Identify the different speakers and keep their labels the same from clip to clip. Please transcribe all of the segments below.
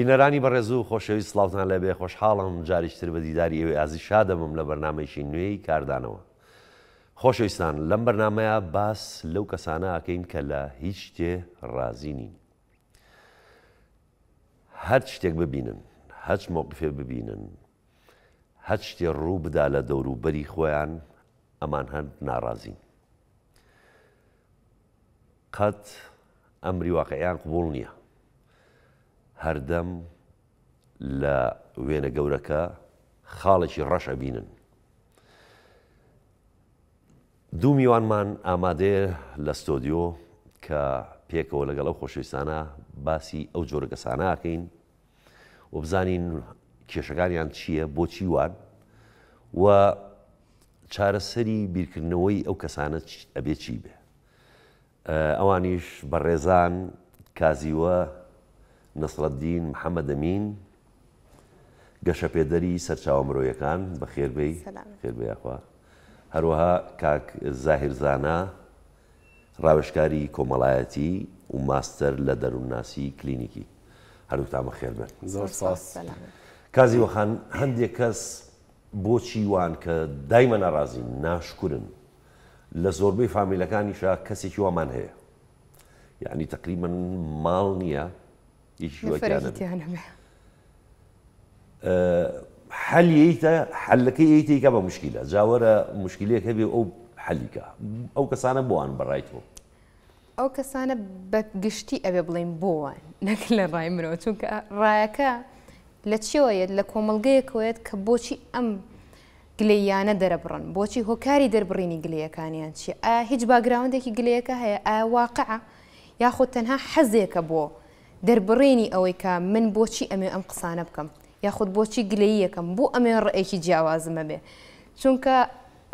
Speaker 1: بینەرانی بەڕێز و خۆشەویست سڵاوتان لێبێ، خۆشحاڵم جارێکی تر بە دیداری ئێوەی ئازیز شادەبم لە بەرنامەیەکی نوێی کاردانەوە. خۆشەویستان لەم بەرنامەیە باس لەو کەسانە ئەکەین کە لە هیچ شتێ ڕازی نین. هەرچ شتێک ببینن، هەرچ مەوقفێ ببینن، هەرچ شتێ ڕوو بدا لە دەوروبەری خۆیان ئەمان هەر ناڕازین. قەت ئەمری واقعیان قبوڵ نییە. هەردەم لە وێنە گەورەکە خاڵێکی ڕەش ئەبینن. دوو میوانمان ئامادەیە لە ستۆدیۆ کە پێکەوە لەگەڵ ئەو خۆشەویستانە باسی ئەو جۆرە کەسانە ئەکەین و بزانین کێشەکانیان چییە، بۆچی وان و چارەسەری بیرکردنەوەی ئەو کەسانە ئەبێ چی بێ. ئەوانیش بەڕێزان کازیوە نەسرەدین محەمەدەمین، گەشەپێدەری سەرچاوە مرۆیەکان، بەخێربێی. خێربێی یاخوا. هەروەها کاک زاهیر زانا، ڕاوێژکاری کۆمەڵایەتی و ماستەر لە دەروونناسی کلینیکی. هەردووکتان بەخێربێن.
Speaker 2: زۆر سپاس.
Speaker 1: کازیوە خان، هەندێک کەس بۆچی وان کە دایمە ناڕازین، ناشکورن، لە زۆربەی فامیلەکانیشا کەسێکی وامان هەیە یعنی تقریبا ماڵ نییە یەکی وەکیانە حەلیتە حلەکەی یتیکە بە مشکلە جاوەرە مشکلەیەک هەبێ ئەو حەلیکە ئەو کەسانە بۆوان بەڕای تۆ
Speaker 2: ئەو کەسانە بە گشتی ئەبێ بڵێین بۆوان نەک لە ڕای منەوە چونکە ڕایەکە لە چیەوە یەت لە کۆمەڵگەیەکەوە یەت کە بۆچی ئەم گلەییانە دەرەبڕن؟ بۆچی هۆکاری دەربڕینی گلەیەکانیان چیە؟ ئایا هیچ باگراوەندێکی گلەیەکە هەیە؟ ئایا واقعە یاخود تەنها حەزێکە بۆ دەربڕینی ئەوەی کە من بۆچی ئەمێ ئەم قسانە بکەم یاخود بۆچی گلەییەکەم بۆ ئەمێ ڕێکی جیاوازم هەبێ؟ چونکە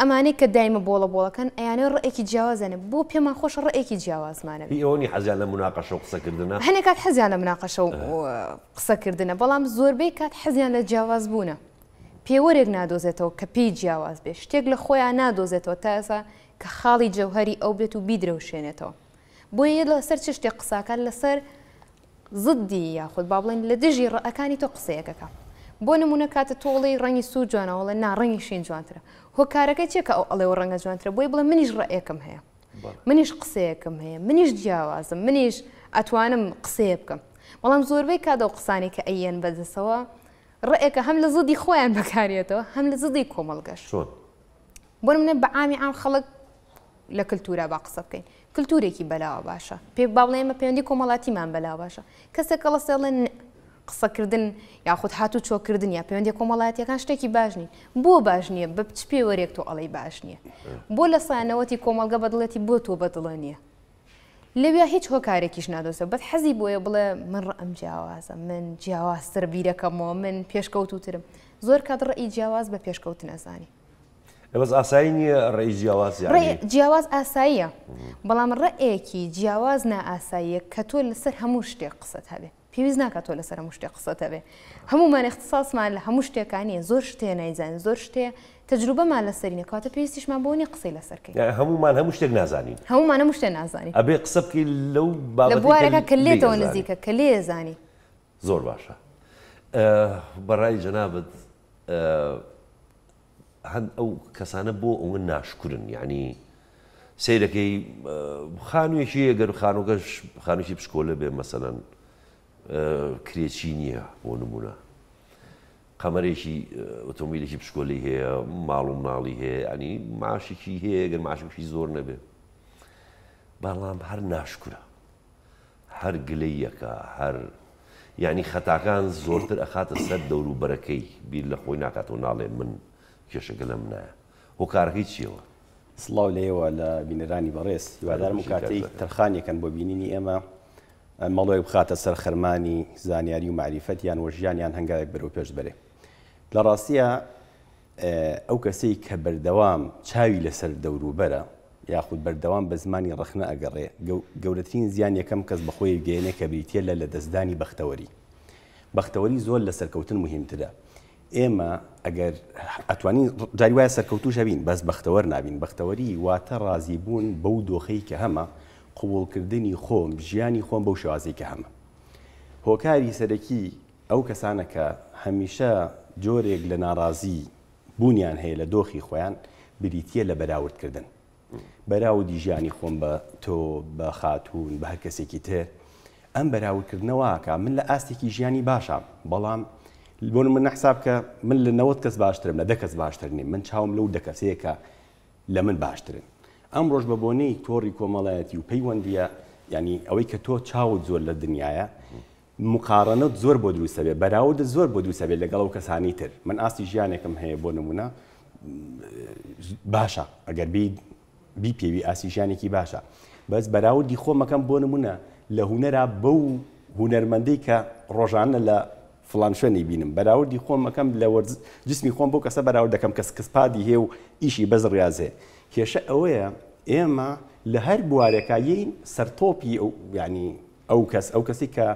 Speaker 2: ئەمانەی کە دایمە بۆڵە بۆڵەکەن ئەیانەوێ ڕەئێکی جیاوازیان هەبێ، بۆ پێمان خۆشە ڕەئێکی جیاوازمان هەبێ.
Speaker 1: هی ئەوە نیە حەزیان لە موناقەشە و قسەکردنە؟
Speaker 2: هەنێ کات حەزیان لە موناقەشە و قسەکردنە، بەڵام زۆربەی کات حەزیان لە جیاوازبوونە. پێوەرێک نادۆزێتەوە کە پێی جیاواز بێ، شتێک لە خۆیان نادۆزێتەوە تا ئێستا کە خاڵی جەوهەری ئەو بێت و بیدرەوشێنێتەوە. بۆیە لەسەر چ شتێک قساکات لەسەر زدی یاخود با بڵێین لە دژی ڕەئەکانی تۆ قسەیەک ئەکا. بۆ نموونە کاتە تۆ ئەڵێی ڕەنگی سوور جوانە ئەو ئەڵێ نا ڕەنگی شین جوانترە. هۆکارەکەی چیە کە ئەو ئەڵێ ئەو ڕەنگە جوانترە؟ بۆی بڵێ منیش ڕەئێکم هەیە. منیش قسەیەکم هەیە. منیش جیاوازم. منیش ئەتوانم قسەیە بکەم. بەڵام زۆربەی کات ئەو قسانەی کە ئەیەن بەدەستەوە ڕەئێکە هەم لە زدی خۆیان بەکاریەتەوە هەم لە زدی کۆمەڵگەش.
Speaker 1: چۆن؟
Speaker 2: بۆ نمونە بە عامی عام خەڵک لە کلتورا با قسە بکەین کلتورێکی بەلاوە باشە پێ با بڵێ ئێمە پەیوەندی کۆمەڵاتیمان بەلاوە باشە کەسێک کەڵەسێ ئەڵێ قسەکردن یاخود هاتوو چۆکردن یا پەیوەندی کۆمەڵایەتیەکان شتێکی باش نین بۆ باش نییە بە چ پێوەرێک تۆ ئەڵێی باش نییە بۆ لە سانەوەتی کۆمەڵگە بەدڵێتی بۆ تۆ بەدڵە نییە لەویا هیچ هۆکارێکیش نادۆزێتەوە بەس حەزی بۆیە بڵێ من ڕەئم جیاوازە من جیاوازتر بیرەکەمەوە من پێشکەوتوترم زۆر کات ڕەئی جیاواز بە پێشکەوتن ئەزانی.
Speaker 1: بەس ئاسایی نییە ڕێی جیاواز
Speaker 2: ڕێ جیاواز ئاساییە بەڵام ڕێیەکی جیاواز نائاساییە کە تۆ لەسەر هەموو شتێک قسەت هەبێ پێویست ناکات تۆ لەسەر هەموو شتێک قسەت هەبێ هەموومان اختصاصمان لە هەموو شتێکا نییە زۆر شتێ نایزانین زۆر شتێ تەجروبەمان لەسەری نییە کەواتە پێویستیشمان بەوە نییە قسەی لەسەر کەین
Speaker 1: هەموومان هەموو شتێک نازانین
Speaker 2: هەموومان هەموو شتێ نازانین
Speaker 1: ئەبێ قسە بکەی لەو بابەتەی
Speaker 2: لە بوارەکە کە لێتەوە نزیکە کە لێزانی
Speaker 1: زۆر باشە بەڕای جەنابت هەن ئەو کەسانە بۆ ئەوە ناشکورن یعنی سەیرەکەی خانوویەکی هەیە گەر خانووەکەش خانوویەکی بچکۆلە بێ مەسەلەن کرێچی نییە بۆ نمونە قەمەرێکی ئۆتۆمبیلێکی بچکۆلەی هەیە ماڵ و مناڵی هەیە ینی معاشێکی هەیە گەر معاشێکی زۆر نەبێ بەڵام هەر ناشکرە هەر گلەیەکە هەر یعنی خەتاکان زۆرتر ئەخاتە سەر دەوروبەرەکەی بیر لە خۆی ناکاتەوە ناڵێ من کێشەکە لە منایە هۆکارەکەی چیەوە؟
Speaker 3: سڵاو لە ئێوە لە بینەرانی بەڕێز هیوادارم و کاتەی تەرخانیەکەن بۆ بینینی ئێمە مەڵۆیەک بخاتە سەر خەرمانی زانیاری و مەعریفەتیان و ژیانیان هەنگاوێک بەرەو پێش بەرێ لە ڕاستیە ئەو کەسەی کە بەردەوام چاوی لەسەر دەوروبەرە یاخود بەردەوام بە زمانی ڕەخنە ئەگەڕێ گەورەترین زیان یەکەم کەس بەخۆی گەیەنێ کە بریتیە لە لەدەستدانی بەختەوەری بەختەوەری زۆر لە سەرکەوتن مهمترە ئێمە ئەگەر ئەتوانین جاری وایە سەرکەوتوش هەبین بەس بەختەوەر نابین بەختەوەری واتە ڕازیبوون بەو دۆخەی کە هەمە قبوڵکردنی خۆم ژیانی خۆم بەو شێوازەی کە هەمە هۆکاری سەرەکی ئەو کەسانە کە هەمیشە جۆرێک لە ناڕازی بوونیان هەیە لە دۆخی خۆیان بریتییە لە بەراوردکردن. بەراوردی ژیانی خۆم بە تۆ، بە خاتوون، بە هەر کەسێکی تر، ئەم بەراوردکردنە وا ئەکا من لە ئاستێکی ژیانی باشام، بەڵام بۆ نموونە حساب کە من لە 90 کەس باشترم، لە دە کەس باشتر نیم، من چاوم لەو دە کەسەیە کە لە من باشترن. ئەمڕۆش بە بۆنەی تۆڕی کۆمەڵایەتی و پەیوەندییە، یانی ئەوەی کە تۆ چاوت زۆر لە دنیایە، مقارەنەت زۆر بۆ دروست ئەبێ، بەراوردت زۆر بۆ دروست ئەبێ لەگەڵ ئەو کەسانی تر. من ئاستی ژیانێکم هەیە بۆ نموونە باشە ئەگەر بی بیپێوی ئاستی ژیانێکی باشە، بەس بەراوردی خۆم ئەکەم بۆ نموونە لە هونەرا بەو هونەرمەندەی کە ڕۆژانە لە فڵان شوێن ئەیبینم، بەراوردی خۆم ئەکەم لە وەرز جسمی خۆم بەو کەسە بەراورد دەکەم کە six pack ی هەیە و ئیشی بەس ڕیاز هەیە. کێشە ئەوەیە ئێمە لە هەر بوارێکا یەین سەرتۆپی ئەو یانی ئەو کەس ئەو کەسی کە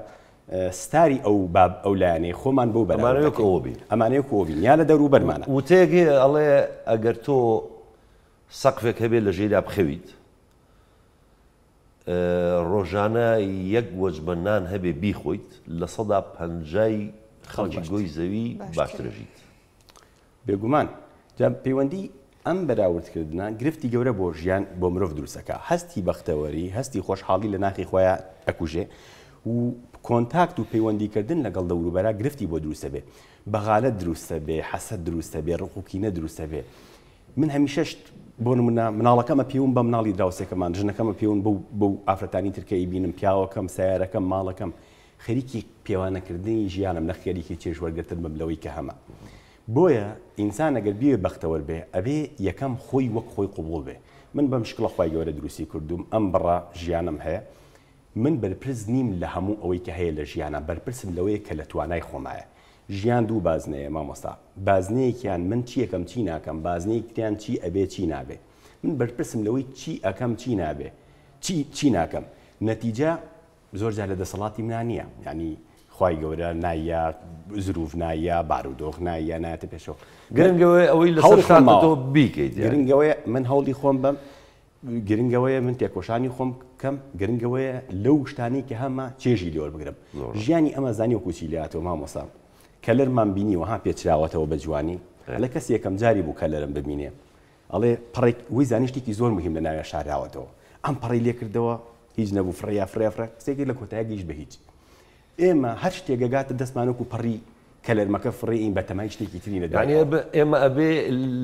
Speaker 3: ستاری ئەو باب ئەو لایەنەی خۆمان بەو بەراورد
Speaker 1: ئەمانەوێ
Speaker 3: دەکەین.
Speaker 1: ئەوە بین.
Speaker 3: ئەمانەوێ ئەوە بین یا لە دەوروبەرمانە.
Speaker 1: وتەیەک هەیە ئەڵێ ئەگەر تۆ سەقفێک هەبێ لە ژێریا بخەویت ڕۆژانە یەک وەجبە نان هەبێ بیخۆیت 50% خەڵکی گۆی زەوی باشتر ئەژیت.
Speaker 3: بێگومان. جا پەیوەندی ئەم بەراوردکردنە گرفتی گەورە بۆ ژیان بۆ مرۆڤ دروست ئەکا. هەستی بەختەوەری، هەستی خۆشحاڵی لە ناخی خۆیا ئەکوژێ و کۆنتاکت و پەیوەندیکردن لەگەڵ دەوروبەرا گرفتی بۆ دروست ئەبێ. بەغالەت دروست ئەبێ، حەسەد دروست ئەبێ، ڕق و کینە دروست ئەبێ. من هەمیشە شت بۆ نمونە مناڵەکەم ئەپێوم بە مناڵی دراوسێکەمان، ژنەکەم ئەپێوم بەو بەو ئافرەتانی تر کە ئەیبینم، پیاوەکەم، سەیارەکەم، ماڵەکەم. خەریکی پێوانەکردنی ژیانم نەک خەریکی چێژ وەرگرتن بم لەوەی کە هەمە. بۆیە ئینسان ئەگەر بیەوێ بەختەوەر بێ ئەبێ یەکەم خۆی وەک خۆی قبوڵ بێ. من بەم شکڵە خوای گەورە دروستی کردووم ئەم بڕە ژیانەم هەیە من بەرپرس نیم لە هەموو ئەوەی کە هەیە لە ژیانا بەرپرسم لەوەیە کە لە توانای خۆمایە. ژیان دوو بازنەیە مامۆستا بازنەیەکیان من چی ئەکەم چی ناکەم بازنەیەکی تریان چی ئەبێ چی نابێ من بەرپرسم لەوەی چی ئەکەم چی نابێ چی چی ناکەم نەتیجە زۆر جار لە دەسەڵاتی منا نییە یانی خوای گەورە نایە زروف نایە بارودۆخ نایە نایەتە پێشەوە
Speaker 1: گرنگەوەی ئەوەی لەسەر شانتە تۆ بیکەیت
Speaker 3: گرنگەوەیە من هەوڵی خۆم بەم گرنگەوەیە من تێکۆشانی خۆم بکەم گرنگەوەیە لەو شتانەی کە هەمە چێژی لێ وەربگرم ژیانی ئەمە زانی وەکو چی لێهاتووە مامۆستا کەلەرمان بینیوە ها پێچراوەتەوە بە جوانی ئەڵێ کەس یەکەم جاری بوو کەلەرم ببینێ ئەڵێ پەڕێک وەی زانی شتێکی زۆر مهم لە ناوێ شاراوەتەوە ئەم پەڕی لێکردەوە هیچ نەبوو فڕیا فڕیا فڕیا قسەیەکی لە کۆتایی گەیشت بە هیچ ئێمە هەر شتێک گەگاتە دەستمان وەکو پەڕی کەلەرمەکە فڕێین بە تەمای شتێکی تری لە
Speaker 1: یعنی ئێمە ئەبێ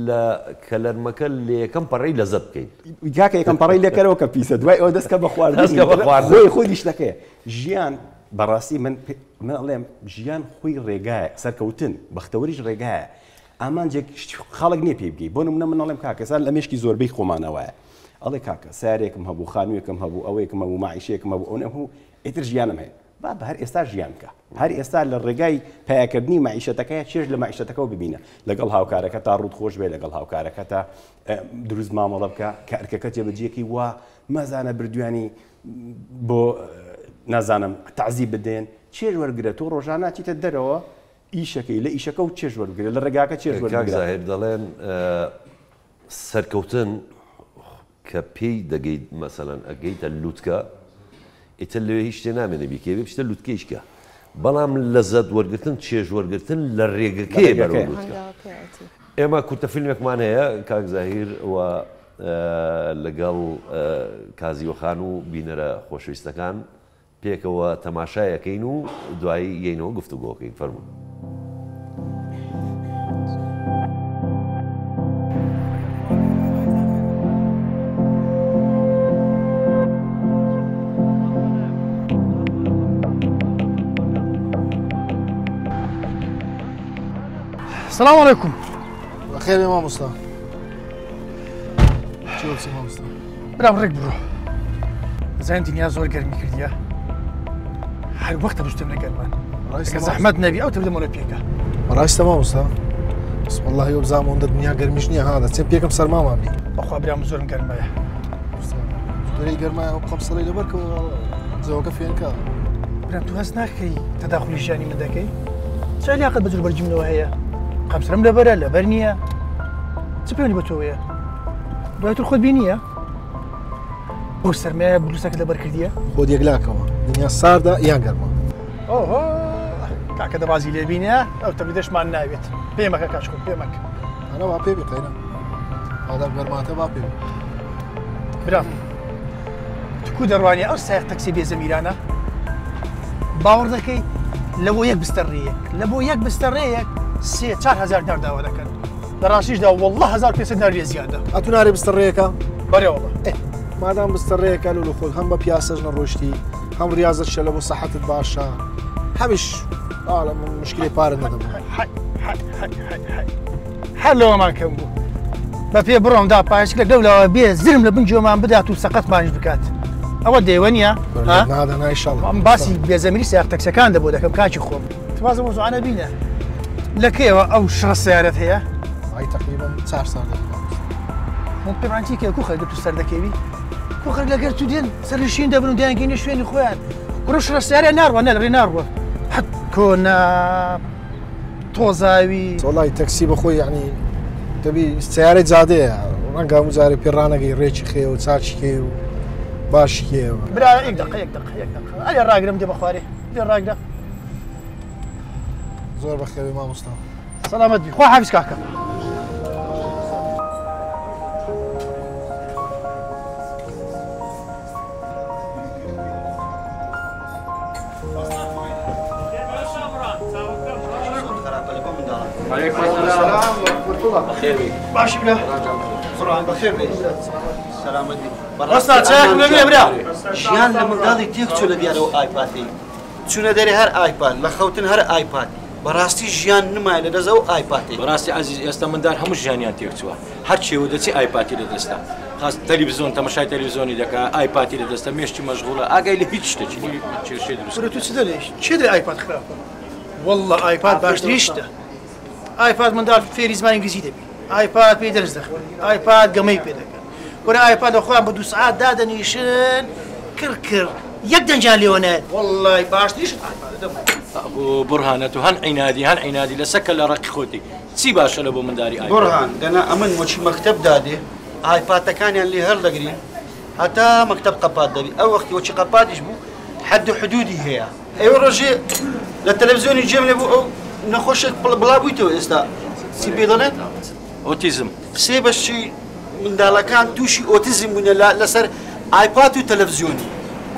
Speaker 1: لە کەلەرمەکە لە یەکەم پەڕەی لەزەت بکەین
Speaker 3: کاکە یەکەم پەڕەی لێکەرەوە کە پیسە دوای ئەوە دەستکە بە خواردن
Speaker 1: دەستکە بە خواردن.
Speaker 3: خۆی خۆی شتەکەیە ژیان بەڕاستی من من ئەڵێم ژیان خۆی ڕێگایە سەرکەوتن بەختەوەریش ڕێگایە ئامانجێک خاڵێک نییە پێی بگەی بۆ نمونە من ئەڵێم کاکە ئێستا لە مێشکی زۆربەی خۆمانەوەیە ئەڵێ کاکە سارێکم هەبوو خانوویەکم هەبوو ئەوەیەکم هەبوو مەعیشەیەکم هەبوو ئەو نەبوو ئیتر ژیانم هەیە بابە هەر ئێستا ژیان بکە هەر ئێستا لە ڕێگای پایەکردنی مەعیشەتەکەی چێژ لە مەعیشەتەکەەوە ببینە لەگەڵ هاوکارەکە تا ڕوت خۆش بێ لەگەڵ هاوکارەکە تا دروست مامەڵە بکە کە ئەرکەکە جێبەجێکی وا مەزانە بردویانی بۆ نازانم تەعزیب بدێن چێژ وەرگرە تۆ ڕۆژانە چیتە دەرەوە ئیشەکەی لە ئیشەکە و چێژ وەربگرە لە ڕێگاکە چێژ
Speaker 1: کاک
Speaker 3: وەربگرە.
Speaker 1: زاهیر دەڵێن سەرکەوتن کە پێی دەگەیت مەسەلەن ئەگەیتە لوتکە ئیتر لەوێ هیچ شتێ نامێنێ بیکەی بێ بچیتە لوتکەیشکە بەڵام لەزەت وەرگرتن چێژ وەرگرتن لە ڕێگەکەیە بەرەو لوتکە. ئێمە کورتە فیلمێکمان هەیە کاک زاهیر و لەگەڵ کازیوەخان و بینەرە خۆشەویستەکان پێکەوە تەماشای ئەکەین و دوایی یەینەوە گفتوگۆکەین فەرموون.
Speaker 4: سلام علیکم
Speaker 5: بەخێر بێ مامۆستا چی وەرسە مامۆستا
Speaker 4: برام ڕێک بڕۆ زین دنیا زۆر گەرمی کردیە هەر وەختە بشتم لە گەرمان زەحمەت نەبی ئەو تەبدەمەوە پێکە
Speaker 5: ڕاستە مامۆستا بسم الله یۆ بزانم ئەوەندە دنیا گەرمیش نییە ها دەچێم پێکم سەرمامان بی
Speaker 4: بەخوا برام زۆرم گەرمایە
Speaker 5: دەرەی گەرمایە ئەو قەمسەڵەی لەبەرکەوە جەوەکە فێنکە
Speaker 4: برام تو هەست ناکەی تەداخلی ژیانی من دەکەی چ علاقەت بە جلوبەرگی منەوە هەیە قەمسەرم لەبەرە لەبەر نییە چ پەیوەندی بە تۆوەیە دوای تر خۆت بینیە بەو سەرمایە بلوسەکە لەبەر کردیە
Speaker 5: خۆت یەکلاکەوە دنیا ساردە یان گەرمە
Speaker 4: ئۆهۆ. کاکە دەڕازی لێبینە ئەو تەبیدەشمان ناوێت. پێمەکە کاچکم پێمەکە.
Speaker 5: ئەرە با پێ بی قەینا. مادام گەرماتە با پێ بی.
Speaker 4: برام تو کو دەڕوانی ئەو سایەق تەکسی بێزەمیرانە؟ باوەڕ دەکەی لە بۆ یەک بستە ڕێیەک لە بۆ یەک بستە ڕێیەک 3-4 هزار دینار داوا دەکەن. لە ڕاستیشدا والله 1500 دینار لێ زیادە.
Speaker 5: ئەتو نارێ بستە ڕێیەکە؟
Speaker 4: بەرێ والله.
Speaker 5: مادام بستە ڕێیەکە لولو خۆت هەم بە پیاسەش نەڕۆشتی هەم ڕیازەت شە لە بۆ سەحەتت باشە هەمیش ئاڵە مشکلی پارە نەدەبوو.
Speaker 4: هەر لەوەمان کەم بوو بە پێ بڕۆم دا پایسکلێک لەولاوە بێ زرم لە بن گوێمان بدات و سەقەتمانیش بکات. ئەوە دێوە نییە؟
Speaker 5: نادا نایشەڵ.
Speaker 4: ئەم باسی بێزەمیری سیاق تەکسەکان دەبۆ دەکەم کاکی خۆم. توازە مۆزوعانە بینە. لە کەیەوە ئەو شڕە سیارەت هەیە؟
Speaker 5: ئای تقریبا 4 ساڵ دەبێت.
Speaker 4: من پێمان چی کە کو خەرگە تو سەر دەکەوی؟ کو خەرگ لەگەر تو دێن سەرنشین دەبن و دەیانگەینە شوێنی خۆیان. کوڕە شڕە سیارە ناڕوە نە لە ڕێ ناڕوە. حەت کۆنە تۆزاوی.
Speaker 5: وەڵای تەکسی بەخۆی یعنی دەبی سیارەی جادەیە ڕەنگە هەموو جارێ پێ ڕانەگەی ڕێکی خێ و چاکی کێ و باشی کێوە.
Speaker 4: برا یەک دقە یەک دقە یەک دقە ئەرێ ڕاگرم دێ بەخوارێ دێ ڕاگرە.
Speaker 5: زۆر بەخێوی مامۆستا.
Speaker 4: سەلامەت بی. خوا حافیز کاکە. باشی برا.
Speaker 6: بەخێر بێی. سەلامەت بی.
Speaker 4: وەستا چایەکم لەبێ برا.
Speaker 6: ژیان لە منداڵی تێک چوو لە دیارەوە ئایپادی. چوونە دەرێ هەر ئایپاد، لە خەوتن هەر ئایپاد. بەڕاستی ژیان نمایە لە دەست ئەو ئایپادێ.
Speaker 7: بەڕاستی عەزیز ئێستا مندار هەموو ژیانیان تێک چووە. هەر چێوە دەچی ئایپادی لە دەستە. خاص تەلەڤیزیۆن تەماشای تەلەڤیزیۆنی دەکا، ئایپادی لە دەستە، مێشکی مەشغوڵە، ئاگای لە هیچ شتێکی نییە. کێشەی دروست.
Speaker 4: کورە تو چ دەلێی؟ کێ دەلێ ئایپاد خراپە؟ والله ئایپاد باشترین شتە. ئایپاد منداڵ فێری زمان ئینگلیزی دەبی. ئایپاد پێی دەرس دەخوێنی. ئایپاد گەمەی پێ دەکەن. کورە ئایپاد لە خۆیان بە 2 سعات دادەنیشن کڕ کڕ یەک دەنگیان لێوە نایەت. والله باشترین شت ئایپادە دەم.
Speaker 7: ئەبوو بڕهانە تو هەن عینادی هەن عینادی لە سەکە لە ڕقی خۆتی. چی باشە لە بۆ منداری ئایپاد؟
Speaker 6: بڕهان دەنا ئەمن وەچی مەکتەب دادێ ئایپادەکانیان لێ هەڵدەگرین هەتا مەکتەب قەپات دەبی. ئەو وەختی وەچی قەپاتیش بوو حەد و حدودی هەیە. ئێوە ڕۆژێ لە تەلەڤیزیۆنی جێم لێ بوو ئەو نەخۆشێک بڵا بوویتەوە ئێستا چی پێ دەڵێن؟
Speaker 7: ئۆتیزم.
Speaker 6: سێ بەشی منداڵەکان تووشی ئۆتیزم بوونە لەسەر ئایپاد و تەلەڤیزیۆنی.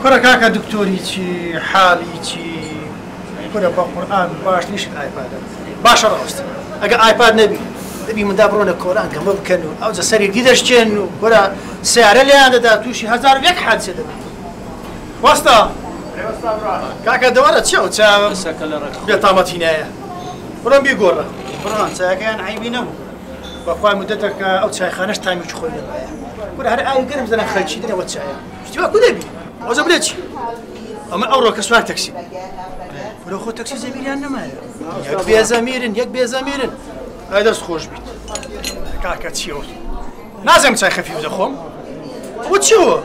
Speaker 4: کوڕە کاکە دکتۆری چی حاڵی چی کوڕە بە قورئان باشترین شت ئایپادە. باشە ڕاست ئەگە ئایپاد نەبی دەبی منداڵ بڕۆنە کۆران گەمە بکەن و ئەوجا سەرێکی دەشتێن و کوڕە سیارە لێیان دەدا تووشی 1001 حادیسە دەبن. وەستا کاکە دەوەرە چێ ئەو چاوم بێتامەتی نایە بڕۆم بیگۆڕە.
Speaker 6: بڕان چایەکەیان عەیبی نەبوو.
Speaker 4: بەخوای مدەتەکە ئەو چایخانەش تامیکی خۆی نەمایە. کوڕە هەر ئاوی گەرم زەنە خەلکی دەنەوە چایە شتی وا کو دەبی؟ ئەوجا بڵێ چی؟ ئەمە ئەوڕۆ کە سوار تەکسی بوو. کوڕە خۆ تەکسی زەمیریان نەمایە. یەک بێزەمیرن یەک بێزەمیرن. ئای دەست خۆش بیت کاکە چیەوە؟ نازانم چای خەفیف دەخۆم. ئەوە چیەوە؟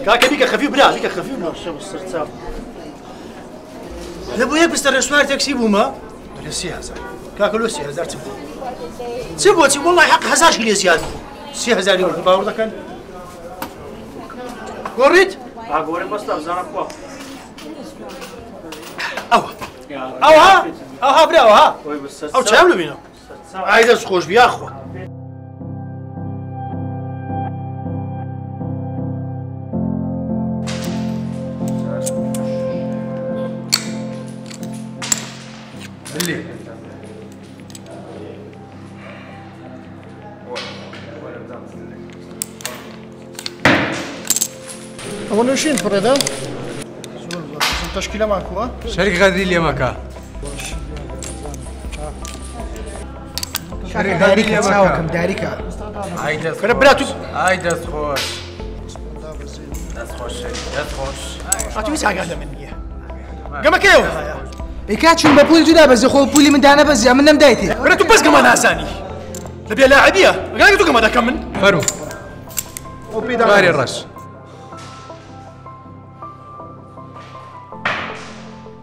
Speaker 4: کاکە بیکە خەفیف برا بیکە خەفیف. لە بۆ یەک بستە ڕێسوار تەکسی بوومە لە 3000. کاکە لۆ 3000 چ بوو؟ چ بۆ چی؟ وەڵڵای حەق هەزارشی لێ زیاد بوو. 3000 لێ وەرگرت باوەڕ دەکەن؟ گۆڕیت؟
Speaker 8: گۆڕیم بەستا بزانە کووە.
Speaker 4: ئەوە ئەوها ئەوها برا ئەوها ئەو چایم لەبینە. ئای دەست خۆش بی یاخوا. ئەوە نوشین فڕێدا؟ تەشکیلەمان کووە؟
Speaker 9: شەریک غەدری لێ مەکە. شەریک غەدری لێ مەکە.
Speaker 10: چاوەکەم داریکە.
Speaker 9: ئای دەست
Speaker 4: کورە برا تو
Speaker 9: ئای دەست خۆش. دەست خۆش شەریک دەست خۆش.
Speaker 4: ئەتو هیچ ئاگات لە من نییە. گەمەکەیەوە هەیە.
Speaker 10: ئەی کا چون بە پولی جودا بەزی خۆ پولی من دانەبەزی ئەمن نەمدایتێ.
Speaker 4: کورە تو بەس گەمە نازانی. لە بێلاعبیە. ئەگەر تو گەمە دەکەم من.
Speaker 9: فەرموو. باری ڕەش.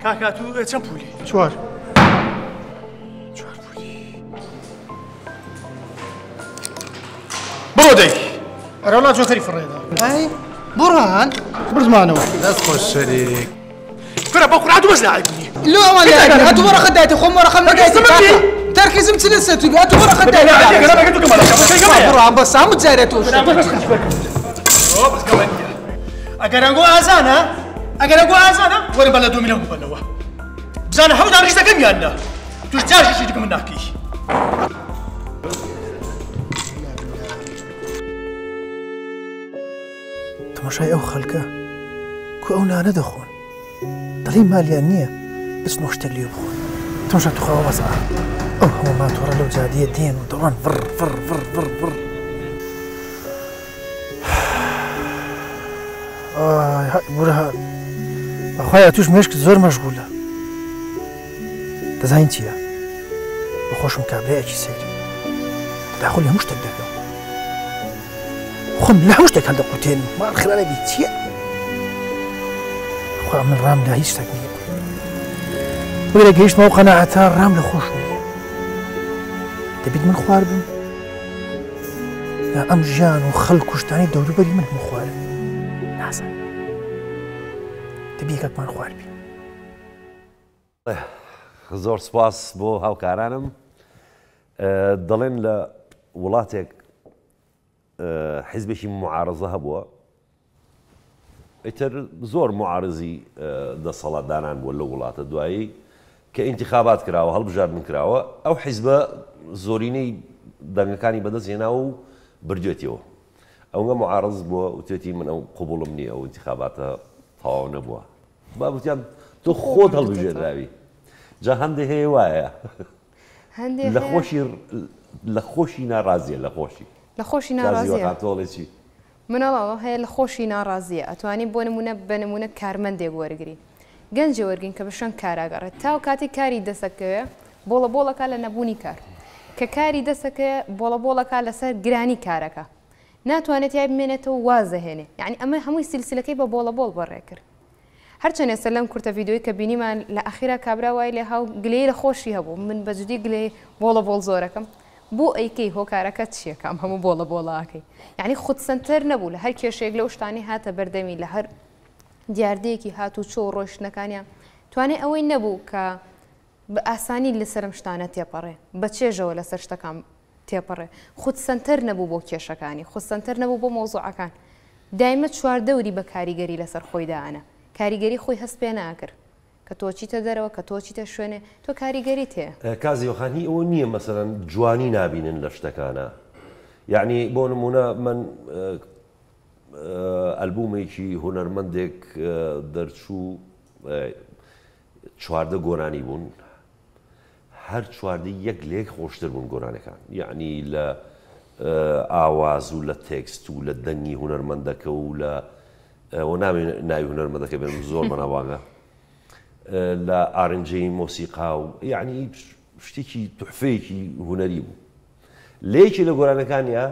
Speaker 4: کاکا تو چەند پولی؟ 4. 4 پولی. بڕۆ دەی. ئەرەوەڵا جۆکەری فڕێدا.
Speaker 10: ئەی بڕان
Speaker 4: بردمانەوە.
Speaker 9: دەست خۆش شەریک.
Speaker 4: کورە بە قورئان تۆ بەس لاعیب نیە.
Speaker 10: لۆ ئەوان لاعیب نین ئەتوو وەرەقەت دایتێ خۆم وەرەقەم نەدایتێ کاکە تەرکیزم چ لەسەر تو بێ ئەتوو وەرەقەت دایتێ بڕۆ بەس هەموو جارێ تۆ
Speaker 4: ئەگەر ئەنگۆ ئازانە ئەگەر ئەنگۆ ئازانە وەرە بە لە دۆمینە ببەنەوە بزانە هەموو ڕیز دەکەم یان نا توش جاشێکی دیکە من ناکەی. تەماشای ئەو خەلکە کو ئەو نانە دەخۆن دەڵێی مالیان نییە بچنەوە شتێک لێ بخۆن تەماشا توخوا وەزعە ئەو هەموو ماتۆڕە لەو جادەیە دێن و دەڕۆن ڤڕ ڤڕ ڤڕ ڤڕ ڤڕ ئای های بورهان بەخوایە توش مێشکت زۆر مەشغولە دەزانین چییە بە خۆشم کابرایەکی سەیرم تەداخلی هەموو شتێک دەکەم خۆم لە هەموو شتێک هەڵدەقوتێنم ماڵ خراپی چییە خوا من ڕام لە هیچ شتێک نییە بگرە گەیشتمە ئەو قەناعەتە ڕام لە خۆش نییە دەبیت من خوار بم یا ئەم ژیان و خەڵک کوشتانی دەوروبەری من هەموو خوارن نازانم دەبی یەکێکمان خوار بین
Speaker 1: زۆر سپاس بۆ هاوکارانم دەڵێن لە وڵاتێک حیزبێکی معارزە هەبووە ئیتر زۆر معارزی دەسەڵاتدانان بووە لەو وڵاتە دوایی کە ئینتخابات کراوە هەڵبژاردن کراوە ئەو حیزبە زۆرینەی دەنگەکانی بەدەست هێناوە و بردوێتیەوە ئەونگە معارز بووە وتێتی من ئەو قوبوڵم نییە ئەو ئینتخاباتە تەواو نەبووە با وتیان تۆ خۆت هەڵبژێنراوی جا هەندێ هەیە وایە لە خۆشی لە خۆشی ناڕازیە لە خۆشی
Speaker 2: لە خۆشی ناڕازیە
Speaker 1: تۆڵێ چی
Speaker 2: مناڵەوە هەیە لە خۆشی ناڕازیە ئەتوانی بۆ نمونە بە نمونە کارمەندێک وەرگری گەنجێ وەرگین کە بە شوێن کاراگەڕێت تاو کاتی کاری دەسەکەوێ بۆڵە بۆڵەکە لە نەبوونی کار کە کاری دەسەکەوێ بۆڵە بۆڵەکە لەسەر گرانی کارەکە ناتوانێت تیای بمێنێتەوە واز دەهێنێ یعنی ئەمە هەمووی سلسلەکەی بە بۆڵە بۆڵ بەڕێ کرد هەرچەند ئێستا لەم کورتە ڤیدیۆی کە بینیمان لە ئەخیرا کابرا وای لێ هاو گلەیی لە خۆشی هەبوو من بە جدی گلەیی بۆڵە بۆڵ زۆرەکەم بۆ ئەیکەی هۆکارەکە چییە کام هەموو بۆڵە بۆڵە ئەکەی یعنی خود سەنتەر نەبوو لە هەر کێشەیەک لەو شتانەی هاتە بەردەمی لە هەر دیاردەیەکی هاتوچۆ و ڕۆیشتنەکانیان توانای ئەوەی نەبوو کە بە ئاسانی لەسەر ئەم شتانە تێپەڕێ، بە چێژەوە لەسەر شتەکان تێپەڕێ، خود سەنتەر نەبوو بۆ کێشەکانی، خود سەنتەر نەبوو بۆ مەوزوعەکان، دایمە چواردەوری بە کاریگەری لەسەر خۆی دائەنا، کاریگەری خۆی هەست پێ نەئەکرد، کە تۆ چیتە دەرەوە، کە تۆ چیتە شوێنێ، تۆ کاریگەریت هەیە.
Speaker 1: کازیوە خان هی ئەوە نییە مەسەلەن جوانی نابینن لە شتەکانا یەعنی بۆ نموونە من ئەلبوومێکی هونەرمەندێک دەرچوو 14 گۆرانی بوون هەر چواردەی یەک لە یەک خۆشتر بوون گۆرانەکان یعنی لە ئاواز و لە تێکست و لە دەنگی هونەرمەندەکە و لە و ناوی ناوی هونەرمەندەکە بێنم زۆر بەناوبانگە لە ئارنجەی مۆسیقا و یعنی شتێکی تحفەیەکی هونەری بوو لە یەکی لە گۆرانەکانیا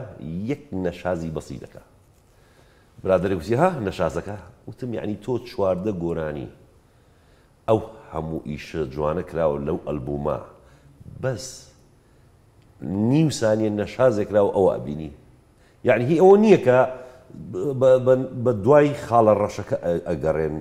Speaker 1: یەک نەشازی بەسی دەکا برادەرێک وتی ها نەشازەکە وتم یعنی تۆ 14 گۆرانی ئەو هەموو ئیشە جوانە کراوە لەو ئەلبومە بەس نیو سانیە نەشازێ کراوە ئەوە ئەبینی یعنی هی ئەوە نییە کە بە دوای خاڵە ڕەشەکە ئەگەڕێن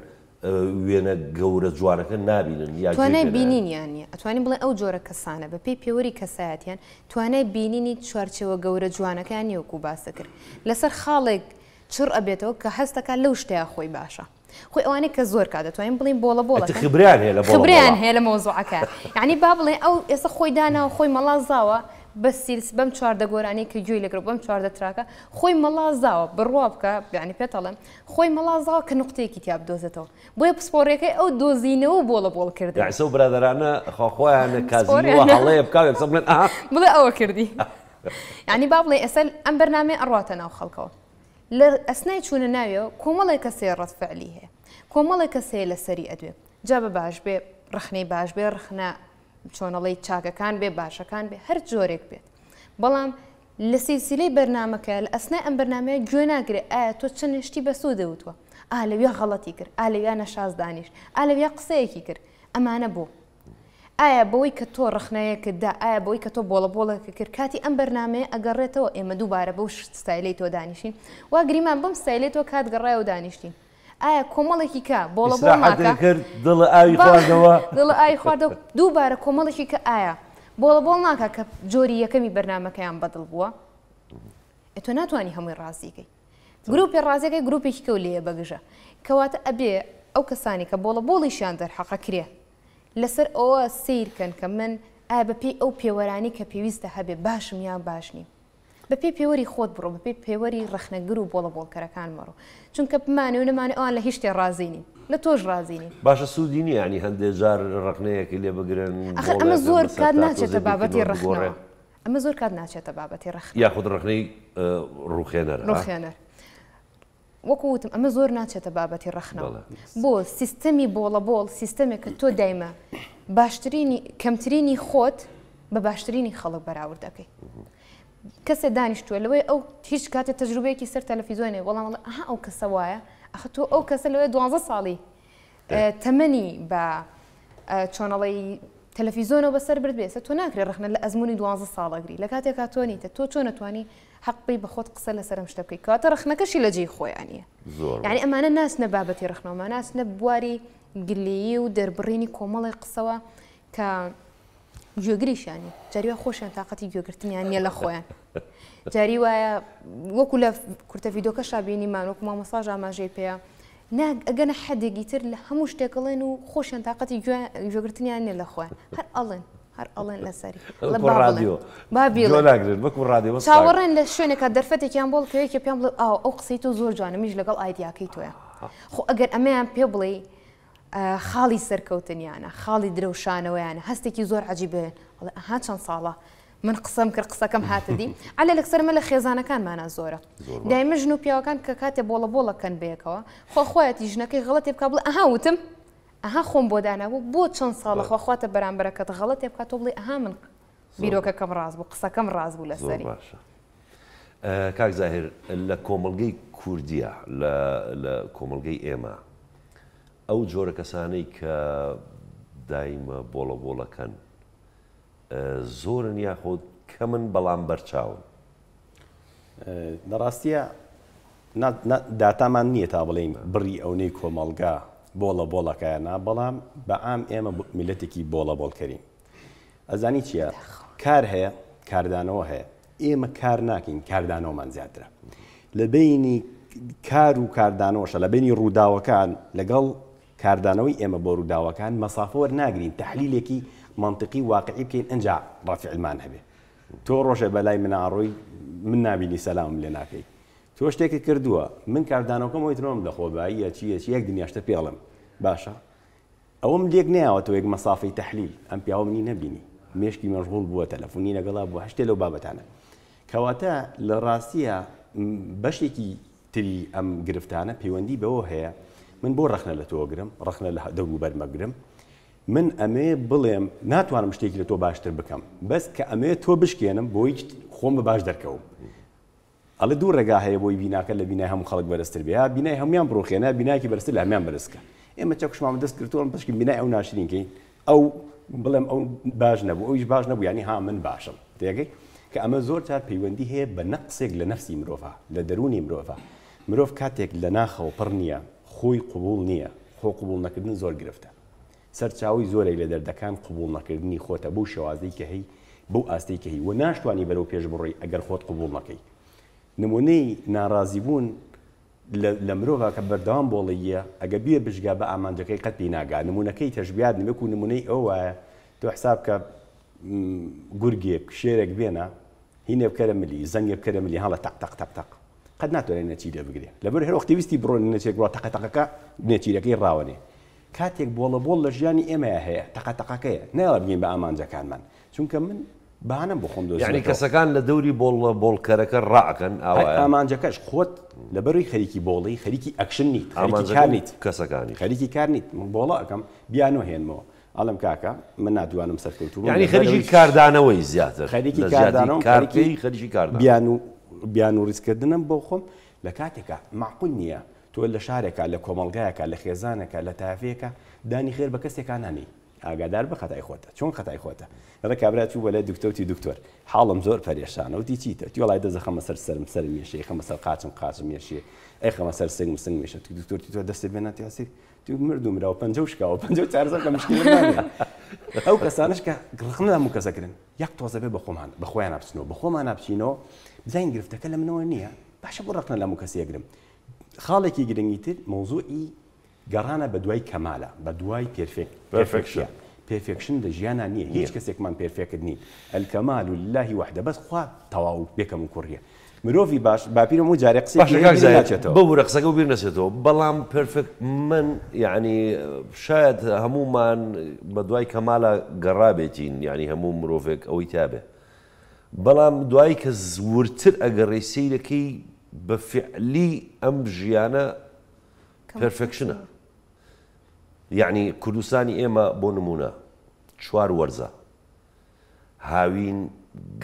Speaker 1: وێنە گەورە جوانەکە نابینن یا
Speaker 2: توانای بینینیان نییە ئەتوانین بڵێ ئەو جۆرە کەسانە بە پێی پێوەری کەسایەتیان توانای بینینی چوارچێوە گەورە جوانەکەیان نییە وەکو باست کرد لەسەر خاڵێک چڕ ئەبێتەوە کە هەستەکات لەو شتەیا خۆی باشە خۆی ئەوانەی کە زۆر کات دەتوانین بڵێین بۆڵە بۆڵە
Speaker 1: ئەتە خبرەیان هەیە لە بۆڵە
Speaker 2: خبرەیان هەیە لە مەوزوعەکە یعنی با بڵێن ئەو ئێستا خۆی داناوە خۆی مەڵازاوە بە سیلس بەم 14 گۆرانی کە گوێی لەگرو بەم 14 تراکە خۆی مەڵازاوە بڕوا بکە یعنی پێتەڵێم خۆی مەڵازاوە کە نقطەیەکی تیا بدۆزێتەوە بۆیە پسپۆڕیەکەی ئەو دۆزینەوە و بۆڵە بۆڵ کردن
Speaker 1: یاعسە و برادەرانە خوا خۆیانە کازیوە هەڵەیە بکا یەکسەر بڵێن ئەها
Speaker 2: بڵێ ئەوە کردی یعنی با بڵێ ئێستا ئەم بەرنامەیە ئەڕواتە ناو خەڵکەوە لە ئەسنای چوونە ناویەوە کۆمەڵێک کەس هەیە ڕەد فعلی هەیە، کۆمەڵێک کەس هەیە لەسەری ئەدوێ، جا بە باش بێ ڕەخنەی باش بێ، ڕەخنە چۆنەڵێی چاکەکان بێ، باشەکان بێ، هەر جۆرێک بێت. بەڵام لە سیلسیلەی بەرنامەکە لە ئەسنای ئەم بەرنامەیە گوێ ناگرێ ئایا تۆ چەند شتی بەسوودە وتووە، ئا لەویا غەڵەتی کرد، ئا لەویا نەشاز دانیشت، ئا لەویا قسەیەکی کرد، ئەمانە بۆ؟ ئایا بەوەی کە تۆ ڕەخنەیەکت دا، ئایا بەوەی کە تۆ بۆڵە بۆڵێکت کرد، کاتی ئەم بەرنامەیە ئەگەڕێتەوە ئێمە دووبارە بەو ستایلەی تۆ دانیشین؟ وا گریمان بەم ستایلەی تۆ کات گەڕایەوە دانیشتین. ئایا کۆمەڵێکی کە بۆڵە بۆڵ ناکا
Speaker 1: کرد دڵە ئاوی خواردەوە
Speaker 2: دڵە ئاوی خواردەوە دووبارە کۆمەڵێکی کە ئایا بۆڵە بۆڵ ناکا کە جۆری یەکەمی بەرنامەکەیان بەدڵ بووە ئێ تۆ ناتوانی هەمووی ڕازیکەی گروپێ ڕازیەکەی گروپێکی کەو لێیە بەگژە کەواتە ئەبێ ئەو کەسانی کە بۆڵە بۆڵیشیان دەرحەقە کرێ لەسەر ئەوە سەیر کەن کە من ئایا بەپێی ئەو پێوەرانی کە پێویستە هەبێ باشم یان باش نیم بە پێی پێوەری خۆت بڕۆ، بە پێی پێوەری ڕەخنەگر و بۆڵەبۆڵکەرەکان مەڕۆ. چونکە بمانەوێ و نەمانەوێ ئەوان لە هیچ شتێ ڕازی نین. لە تۆش ڕازی نین.
Speaker 1: باشە سوودی نییە یانی هەندێ جار ڕەخنەیەکی لێ بگرن،
Speaker 2: ئاخر ئەمە
Speaker 1: بۆڵێکن
Speaker 2: زۆر
Speaker 1: بەسەر
Speaker 2: کات
Speaker 1: تا
Speaker 2: ناچێتە
Speaker 1: تۆزێ
Speaker 2: بابەتی
Speaker 1: بیرکردنەوەت بگۆڕێ.
Speaker 2: ڕەخنەوە. ئەمە زۆر کات ناچێتە بابەتی ڕەخنەوە.
Speaker 1: یاخود ڕەخنەی ڕووخێنەر ها؟
Speaker 2: ڕووخێنەر. وەکو وتم ئەمە زۆر ناچێتە بابەتی ڕەخنەوە. بۆ سیستەمی بۆڵەبۆڵ سیستەمێکە تۆ دایمە باشترینی کەمترینی خۆت بە باشترینی خەڵک بەراورد دەکەی. کەسێ دانیشتووە لەوەی ئەو هیچ کاتێ تەجروبەیەکی سەر تەلەفیزۆنێ بەڵام ئەڵێ ئەها ئەو کەسە وایە ئەخە تۆ ئەو کەسە لەوەی دوانزە ساڵی تەمەنی بە چۆنەڵی تەلەفیزۆنەوە بەسەر برد بێسە تۆ ناکرێ ڕەخنە لە ئەزمموی دوانزە ساڵەگری لە کاتێکا تۆ نیتە تۆ چۆن نەتوانی حەق بی بە خۆت قسە لەسەر ئەم شتە بکەی کەواتە ڕەخنەکەشی لە جێی خۆیان نییە یعنی ئەمانە ناچنە بابەتی ڕەخنەوە ناچنە بواری گلەیی و دەربڕینی کۆمەڵی قسەوە کە گوێگریشیان نیە جاری وایە خۆشیان تاقەتی گوێگرتنیان نییە لە خۆیان جاری وایە وەکو لە کورتە ڤیدۆکەشا بینیمان وەکو مامۆستاش ئاماژەی پێیە ناگ ئەگەنە حەدێکی تر لە هەموو شتێک ئەڵێن و خۆشیان تاقەتی گوێگرتنیان نیە لە خۆیان هەر ئەڵێن هەر ئەڵێن لەسەری
Speaker 1: وەکو ڕادیۆ
Speaker 2: با بیڵێن
Speaker 1: ناگرن وەکو ڕادیۆ
Speaker 2: چاوەڕێن لە شوێنێکا دەرفەتێکیان بۆ کە یەکێ پێیان بڵێ ئاو ئەو قسەی تۆ زۆر جوانە منیش لەگەڵ ئایدیاکەی تۆیە خۆ ئەگەر ئەمەیان پێ بڵێ خاڵی سەرکەوتنیانە، خاڵی درەوشانەوەیانە، هەستێکی زۆر عەجیب هەیە، ئەڵێ ئەها چەند ساڵە من قسەم کرد قسەکەم هاتە دی، عەلە لەکسەر ئەمە لە خێزانەکانمانا زۆرە، دایمە ژن و پیاوەکان کە کاتێ بۆڵە بۆڵە کەن بەیەکەوە، خوا خوایەتی ژنەکەی غەڵەتێ بکا بڵێ ئەها وتم، ئەها خۆم بۆ دانابوو، بۆ چەند ساڵە خوا خواتە بەرامبەرەکەت غەڵەتێ بکا تۆ بڵێی ئەها من بیرۆکەکەم ڕاست بوو، قسەکەم ڕاست بوو لەسەری.
Speaker 1: زۆر باشە. کاک زاهیر لە کۆمەڵگەی کوردیە لە لە کۆمەڵگەی ئێمە ئەو جۆرە کەسانەی کە دایمە بۆڵە بۆڵەکەن زۆرن یاخود کەمن بەڵام بەرچاون؟
Speaker 3: لە ڕاستیە داتامان نییە تا بڵێین بڕی ئەونەی کۆمەڵگا بۆڵە بۆڵەکەیانە بەڵام بە عام ئێمە میلەتێکی بۆڵە بۆڵکەرین ئەزانی چییە کار هەیە کاردانەوە هەیە ئێمە کار ناکەین کاردانەوەمان زیاترە لە بینی کار و کاردانەوەشە لە بینی ڕووداوەکان لەگەڵ کاردانەوەی ئێمە بۆ ڕووداوەکان مەسافە وەرناگرین تەحلیلێکی مەنتقی واقعی بکەین ئەنجا ڕەفعلمان هەبێ تۆ ڕۆژێ بەلای مناڕۆی من نابینی سەلامم لێ ناکەی تۆ شتێکت کردووە من کاردانەوەکەم ئەوەی ترۆم لە خۆباییە چییە چی یەک دنیاشتە پێڵم باشە ئەوەم لێک نەیاوەتەوە یەک مەسافەی تەحلیل، ئەم پیاوە منی نەبینی، مێشکی مەشغوڵ بووە، تەلەفونی لەگەڵا بووە، هەر شتێ لەو بابەتانە. کەواتە لە ڕاستییا بەشێکی تری ئەم گرفتانە پەیوەندی بەوە هەیە من بۆ ڕەخنە لە تۆ ئەگرم، ڕەخنە لە دەوروبەرم ئەگرم، من ئەمەوێ بڵێم ناتوانم شتێکی لە تۆ باشتر بکەم، بەس کە ئەمەوێ تۆ بشکێنم بۆی خۆم بە باش دەرکەوم. ئەڵێ دوو ڕێگا هەیە بۆی بیناکە لە بینای هەموو خەڵک بەرزتر بێ، یا بینای هەموویان بڕوخێنە، یا بینایەکی بەرزتر لە هەموویان بەرز کە. ئێمە چەکوشمان بە دەست گرتووە، بەشکی بینای ئەو ناشرین کەین، ئەو بڵێم ئەو باش نەبوو، ئەویش باش نەبوو، یانی ها من باشم. تێگەی؟ کە ئەمە زۆر جار پەیوەندی هەیە بە نەقسێک لە نەفسی مرۆڤا، لە دەروونی مرۆڤا. مرۆڤ کاتێک لە ناخەوە پڕ نییە، خۆی قبووڵ نییە، خۆ قبووڵ نەکردن زۆر گرفتە. سەرچاوەی زۆرێک لە دەردەکان قبوڵ نەکردنی خۆتە بەو شێوازەی کە هەی، بەو ئاستەی کە هەی و ناشتوانی بەرەو پێش بڕۆی ئەگەر خۆت قبوڵ نەکەی. نمونەی ناڕازیبوون لە لە مرۆڤا کە بەردەوام بۆڵەییە ئەگەر بیە بشگا بە ئامانجەکەی قەت پێی ناگا. نمونەکەی تەشبیهات وەکو نمونەی ئەوە وایە تۆ حساب کە گورگێک شێرێک بێنە هینێ بکەرە ملی زەنگێ بکەرە ملی هەڵە تەق تەق تەق تەق قەت ناتوانێت نەچیرێ بگرێ لەبەر هەر وەختی ویستی بڕۆ نەچێک بڕۆ تەقە تەقەکە نێچیرەکەی ڕاوەنێ کاتێک بۆڵە بۆڵ لە ژیانی ئێمەیا هەیە تەقە تەقەکەیە نایەڵێ بگەین بە ئامانجەکانمان چونکە من بەهانەم بۆ خۆم
Speaker 1: یەعنی
Speaker 3: دۆزیوەتەوە.
Speaker 1: کەسەکان لە دەوری بۆڵە بۆڵکەرەکە ڕائەکەن
Speaker 3: هەر
Speaker 1: ئاوایە؟
Speaker 3: ئامانجەکەش خۆت لەبەروی خەریکی بۆڵی خەریکی ئەکشن نیت خەریکی
Speaker 1: ئامانجەکە
Speaker 3: کار
Speaker 1: و
Speaker 3: نیت
Speaker 1: کەسەکانیش.
Speaker 3: خەریکی کار نیت من بۆڵە ئەکەم بیانۆ هێنمەوە ئەڵێم کاکە من ناتوانم سەرکەوتوو بم
Speaker 1: یەعنی خەریکی
Speaker 3: لەبەرئەوەی
Speaker 1: کاردانەوەی زیاتر
Speaker 3: خەریکی
Speaker 1: لە جیاتی
Speaker 3: کاردانەوەم
Speaker 1: کار
Speaker 3: خەریکی
Speaker 1: بکەی خەریکی کاردانەوە.
Speaker 3: بیانوو بیانوو ڕیزکردنم بۆ خۆم لە کاتێکا مەعقول نییە تۆ لە شارێکا، لە کۆمەڵگایەکا، لە خێزانێکا، لە تایەفەیەکا دانی خێر بە کەسێکا نانێی. ئاگادار بە خەتای خۆتە چۆن خەتای خۆتە دەڵێ کابرا چوو بەلای دکتۆر وتی دکتۆر حاڵم زۆر پەرێشانە وتی چیتە وتی وەڵای دەست دەخەمە سەر سەرم سەرم یەشێ خەمە سەر قاچم قاچم یەشێ ئەی خەمە سەر سنگم سنگم یەشێ وتی دکتۆر وتی تۆ دەستت بێ ناتیاسی وتی مرد و مراوە پەنجە و شکاوە پەنجە و چارەسەر کە مشکلە نامێنێ ئەو کەسانەش کە ڕقم لە هەموو کەسە کرن یەک تۆزە بێ بە خۆمان بە خۆیان بچنەوە بە خۆمانە بچینەوە بزانین گرفتەکە لە منەوە نییە باشە بۆ ڕقنە لە هەموو کەسێ گرم خاڵێکی گرنگی تر مەوزوعی گەڕانە بەدوای کەمالە، بەدوای perfection ە، perfection لە ژیانا نییە، هیچ کەسێکمان perfect نین، الکمال للە وحدە، بەس خوا تەواو بێ کەموکوڕییە. مرۆڤی باش، باپیرم وت جارێ قسەیەکی
Speaker 1: باشە
Speaker 3: هەیە
Speaker 1: کاک
Speaker 3: بیرم
Speaker 1: زاهیر،
Speaker 3: ناچێتەوە.
Speaker 1: ببورە قسەکەم بیر نەچێتەوە، بەڵام perfect من یەعنی شایەد هەموومان بەدوای کەمالا گەڕابێتین، یەعنی هەموو مرۆڤێک ئەوەی تیابێ، بەڵام دوایی کە وردتر ئەگەڕێی سەیرەکەی بە فیعلی ئەم ژیانە perfection ە یەعنی کوردستانی ئێمە بۆ نمونە چوار وەرزە هاوین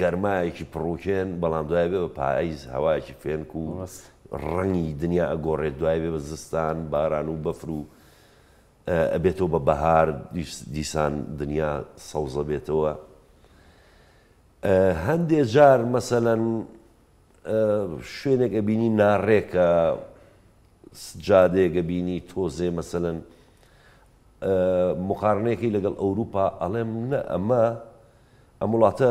Speaker 1: گەرمایەکی پڕوکێن بەڵام دوای بێ بە پاییز هەوایەکی فێنک و ڕەنگی دنیا ئەگۆڕێت دوای بێ بە زستان باران و بەفر و ئەبێتەوە بە بەهار دیسان دنیا سەوزە بێتەوە هەندێ جار مەسەلەن شوێنێک ئەبینی ناڕێکە سجادەیەک ئەبینی تۆزێ مەسەلەن مقارنەیەکەی لەگەڵ ئەوروپا ئەڵێم نە ئەمە ئەم وڵاتە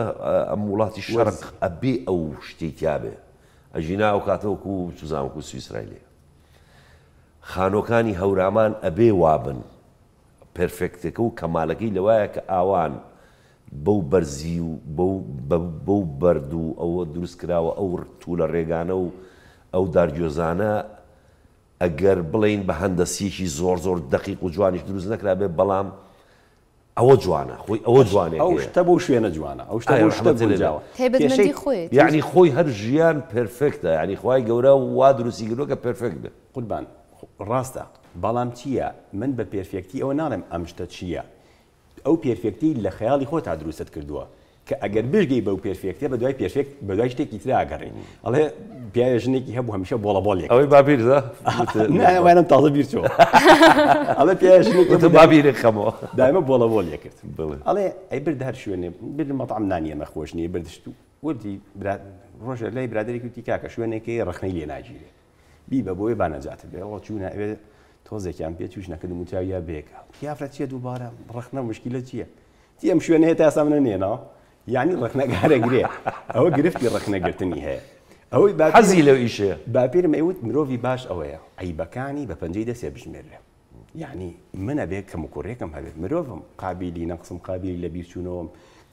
Speaker 1: ئەم وڵاتی شەرق ئەبێ ئەو شتەی تیابێ ئەژینا ئەو کاتە وەکو چزان وەکو سویسرای لێ خانۆکانی هەورامان ئەبێ وابن perfect ەکە و کەمالەکەی لەوایە کە ئاوان بەو بەرزی و بەو بەو بەرد و ئەوە دروست کراوە ئەو تولە ڕێگانە و ئەو دارگوێزانە ئەگەر بڵێین بە هەندەسیەکی زۆر زۆر دەقیق و جوانیش دروست نەکرابێ بەڵام ئەوە جوانە خۆی ئەوە جوانێک
Speaker 3: ئەو شتە بۆ شوێنە جوانە ئەو شتە بۆ شتە گونجاوە
Speaker 2: تایبەتمەندی خۆیەتی.
Speaker 1: یەعنی خۆی هەر ژیان perfect ە یەعنی خوای گەورە وا دروستی کردوە کە perfect بێ.
Speaker 3: قوربان ڕاستە بەڵام چییە من بە perfect ی ئەوە ناڵێم ئەم شتە چییە ئەو perfect ەی لە خەیاڵی خۆتا دروستت کردووە کە ئەگەر بشگەی بەو perfect ە بەدوای perfect بەدوای شتێکی ترا ئەگەڕێی ئەڵێ پیاوێ ژنێکی هەبوو هەمیشە بۆڵە بۆڵ یەک
Speaker 1: ئەوەی باپیرتە
Speaker 3: نا وانم تازە بیر چۆ ئەڵێ پیاوێ ژنێکی
Speaker 1: وتم
Speaker 3: هەبوو
Speaker 1: باپیرێک خەمەوە
Speaker 3: دایمە بۆڵە بۆڵ یەکرد
Speaker 1: بڵێ
Speaker 3: ئەڵێ ئەی برد هەر شوێنێ برد مەتعەم نانی ئێمە خۆش نییە برد شت و وتی برا ڕۆژێ لای برادەرێکی وتی کاکە شوێنێکی ڕەخنەی لێ ناگیرێ بیبە بۆیە با نەجاتت بێ وەڵا چوونە ئەوێ تۆزێکیان پێ چوو ژنەکە دەموچاویا بێکە پیافرە چییە دووبارە ڕەخنە مشکلە چییە تی ئەم شوێنە هەیە تا ئێستا منە نێناوە یعنی ڕەخنەگارە گرێ ئەوە گرفتی ڕەخنەگرتنی هەیە ئەوەی
Speaker 1: حەزی لەو ئیشەیە
Speaker 3: باپیرم ئەیوت مرۆڤی باش ئەوەیە عەیبەکانی بە پەنجەی دەستێ بژمێرێ یەعنی من ئەبێ کەموکوڕیەکم هەبێت مرۆڤم قابیلی نەقسم قابیلی لەبیرچوونەوەم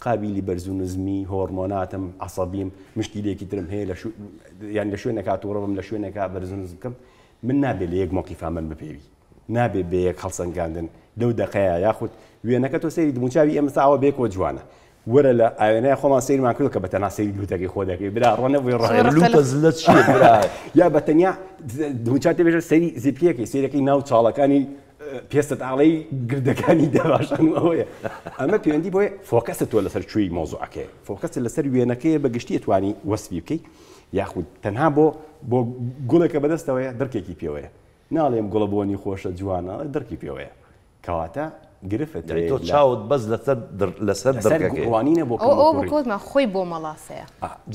Speaker 3: قابیلی بەرز و نزمی هۆرمۆناتم عەسەبیم مشکیلێکی ترم هەیە لە یان لە شوێنێکا تووڕە بم لە شوێنێکا بەرز و نزم بکەم من نابێ لە یەک مۆقیفا من بپێوی نابێ بێ یەک هەڵسەنگاندن لەو دەقەیە یاخود وێنەکە تۆ سەیری دموچاوی ئێمە ساوە بێکەوە جوانە وەرە لە ئاوێنای خۆمان سەیرمان کردو کە بە تەنها سەیری لوتەکەی خۆ دەکەی برا ڕۆ نەبووی ڕۆ
Speaker 1: لوتە زلە چییە برا
Speaker 3: یا بە تەنیا دموچاوت دەبێژە سەیری زیپکەکەی سەیرەکەی ناو چاڵەکانی پێستت ئاڵەی گردەکانی دەباشان و ئەوەیە ئەمە پەیوەندی بۆیە focus ت تۆ لەسەر کوێی مەوزوعەکەیە focus ت لەسەر وێنەکەیە بە گشتی توانی وەسفی بکەی یاخود تەنها بۆ بۆ گوڵێکە بەدەستەوەیە دڕکێکی پێوەیە ناڵێم گوڵە بۆنی خۆشە جوانە دڕکی پێوەیە کەواتە گرفت
Speaker 1: یانی تۆ چاوت بەس لەسەر لەسەر دڕکەکەیە.
Speaker 3: ڕوانینە بۆ
Speaker 2: ئەوە ئەوە بۆ کۆتمان خۆی بۆ مەڵاسەیە.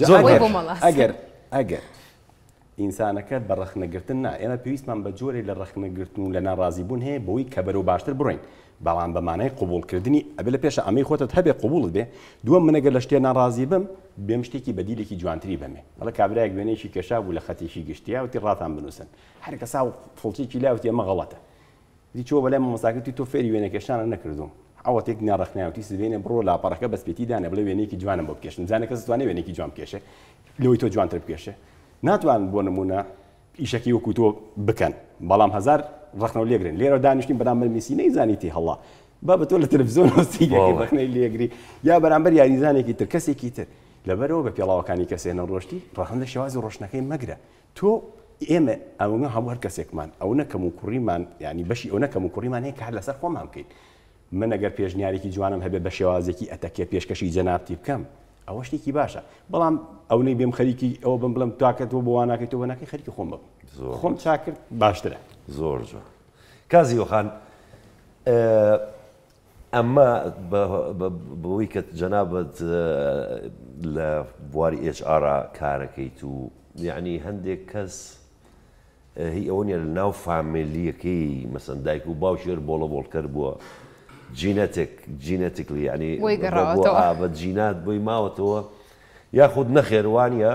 Speaker 3: زۆر
Speaker 2: خۆی بۆ مەڵاسەیە.
Speaker 3: ئەگەر ئەگەر ئینسانەکە بە ڕەخنەگرتن نا ئێمە پێویستمان بە جۆرێ لە ڕەخنەگرتن و لە ناڕازیبوون هەیە بەوەی کە بەرەو باشتر بڕۆین بەڵام بە مانای قبوڵکردنی ئەبێ لە پێشە ئەمەی خۆتت هەبێ قبوڵت بێ دووەم من ئەگەر لە شتێ ناڕازی بم بێم شتێکی بەدیلێکی جوانتری بەمێ ئەڵێ کابرایەک وێنەیەکی کێشابوو لە خەتێکی گشتیا وتی ڕاتان بنووسن هەر کەسا و فڵچێکی لا وتی ئەمە غەڵەتە وتی چووە بەلای مامۆستاکەی وتی تۆ فێری وێنەکێشانت نەکردووم. عەوەتێک ناڕەخنایە وتی سبەینێ بڕۆ لاپەڕەکە بە سپێتی دانێ بڵێ وێنەیەکی جوانم بۆ بکێشن بزانە کەس دەتوانێ وێنەیەکی جوان بکێشێ لەوەی تۆ جوانتر بکێشێ ناتوانن بۆ نموونە ئیشەکەی وەکو تۆ بکەن بەڵام هەزار ڕەخنەو لێگرن لێرە دانیشتین بەرامبەر میسی نەیزانی تی هەڵا بابە تۆ لە تەلەفزیۆنەوە سەیرەکەی ڕەخنەی لێگری یا بەرامبەر یاریزانێکی تر کەسێکی تر لەبەرەوە بە پێڵاوەکانی کەسێ نەڕۆشتی ڕەخنە لە شێوازی ڕۆشتنەکەی مەگرە تۆ ئێمە ئەوەنە هەموو هەر کەسێکمان ئەونە کەم و کوڕیمان یانی بەشی ئەونە کەم و کوڕیمان هەیە کار لەسەر خۆمان بکەین من ئەگەر پێشنیارێکی جوانم هەبێ بە شێوازێکی ئەتەکێت پێشکەشی جەنابتی بکەم ئەوە شتێکی باشە بەڵام ئەونەی بێم خەریکی ئەوە بم بڵێم تاکە تۆ بۆ وا ناکەی تۆ بۆ ناکەی خەریکی خۆم بم خۆم چاکرد باشترە
Speaker 1: زۆر جوان کازیوە خان. ئەمە بەوەی کە جەنابت لە بواری ئێچ ئارا کارەکەیت و یعنی هەندێک کەس هی ئەوە نیە لە ناو فامێلیەکەی مەسەن دایک و باوکی هەر بۆڵە بۆڵکەر بووە جینەتێک جینەتیکلی یعنی
Speaker 2: بۆی گەڕاوەتەوە
Speaker 1: بە جینات بۆی ماوەتەوە یاخود نەخێر وانە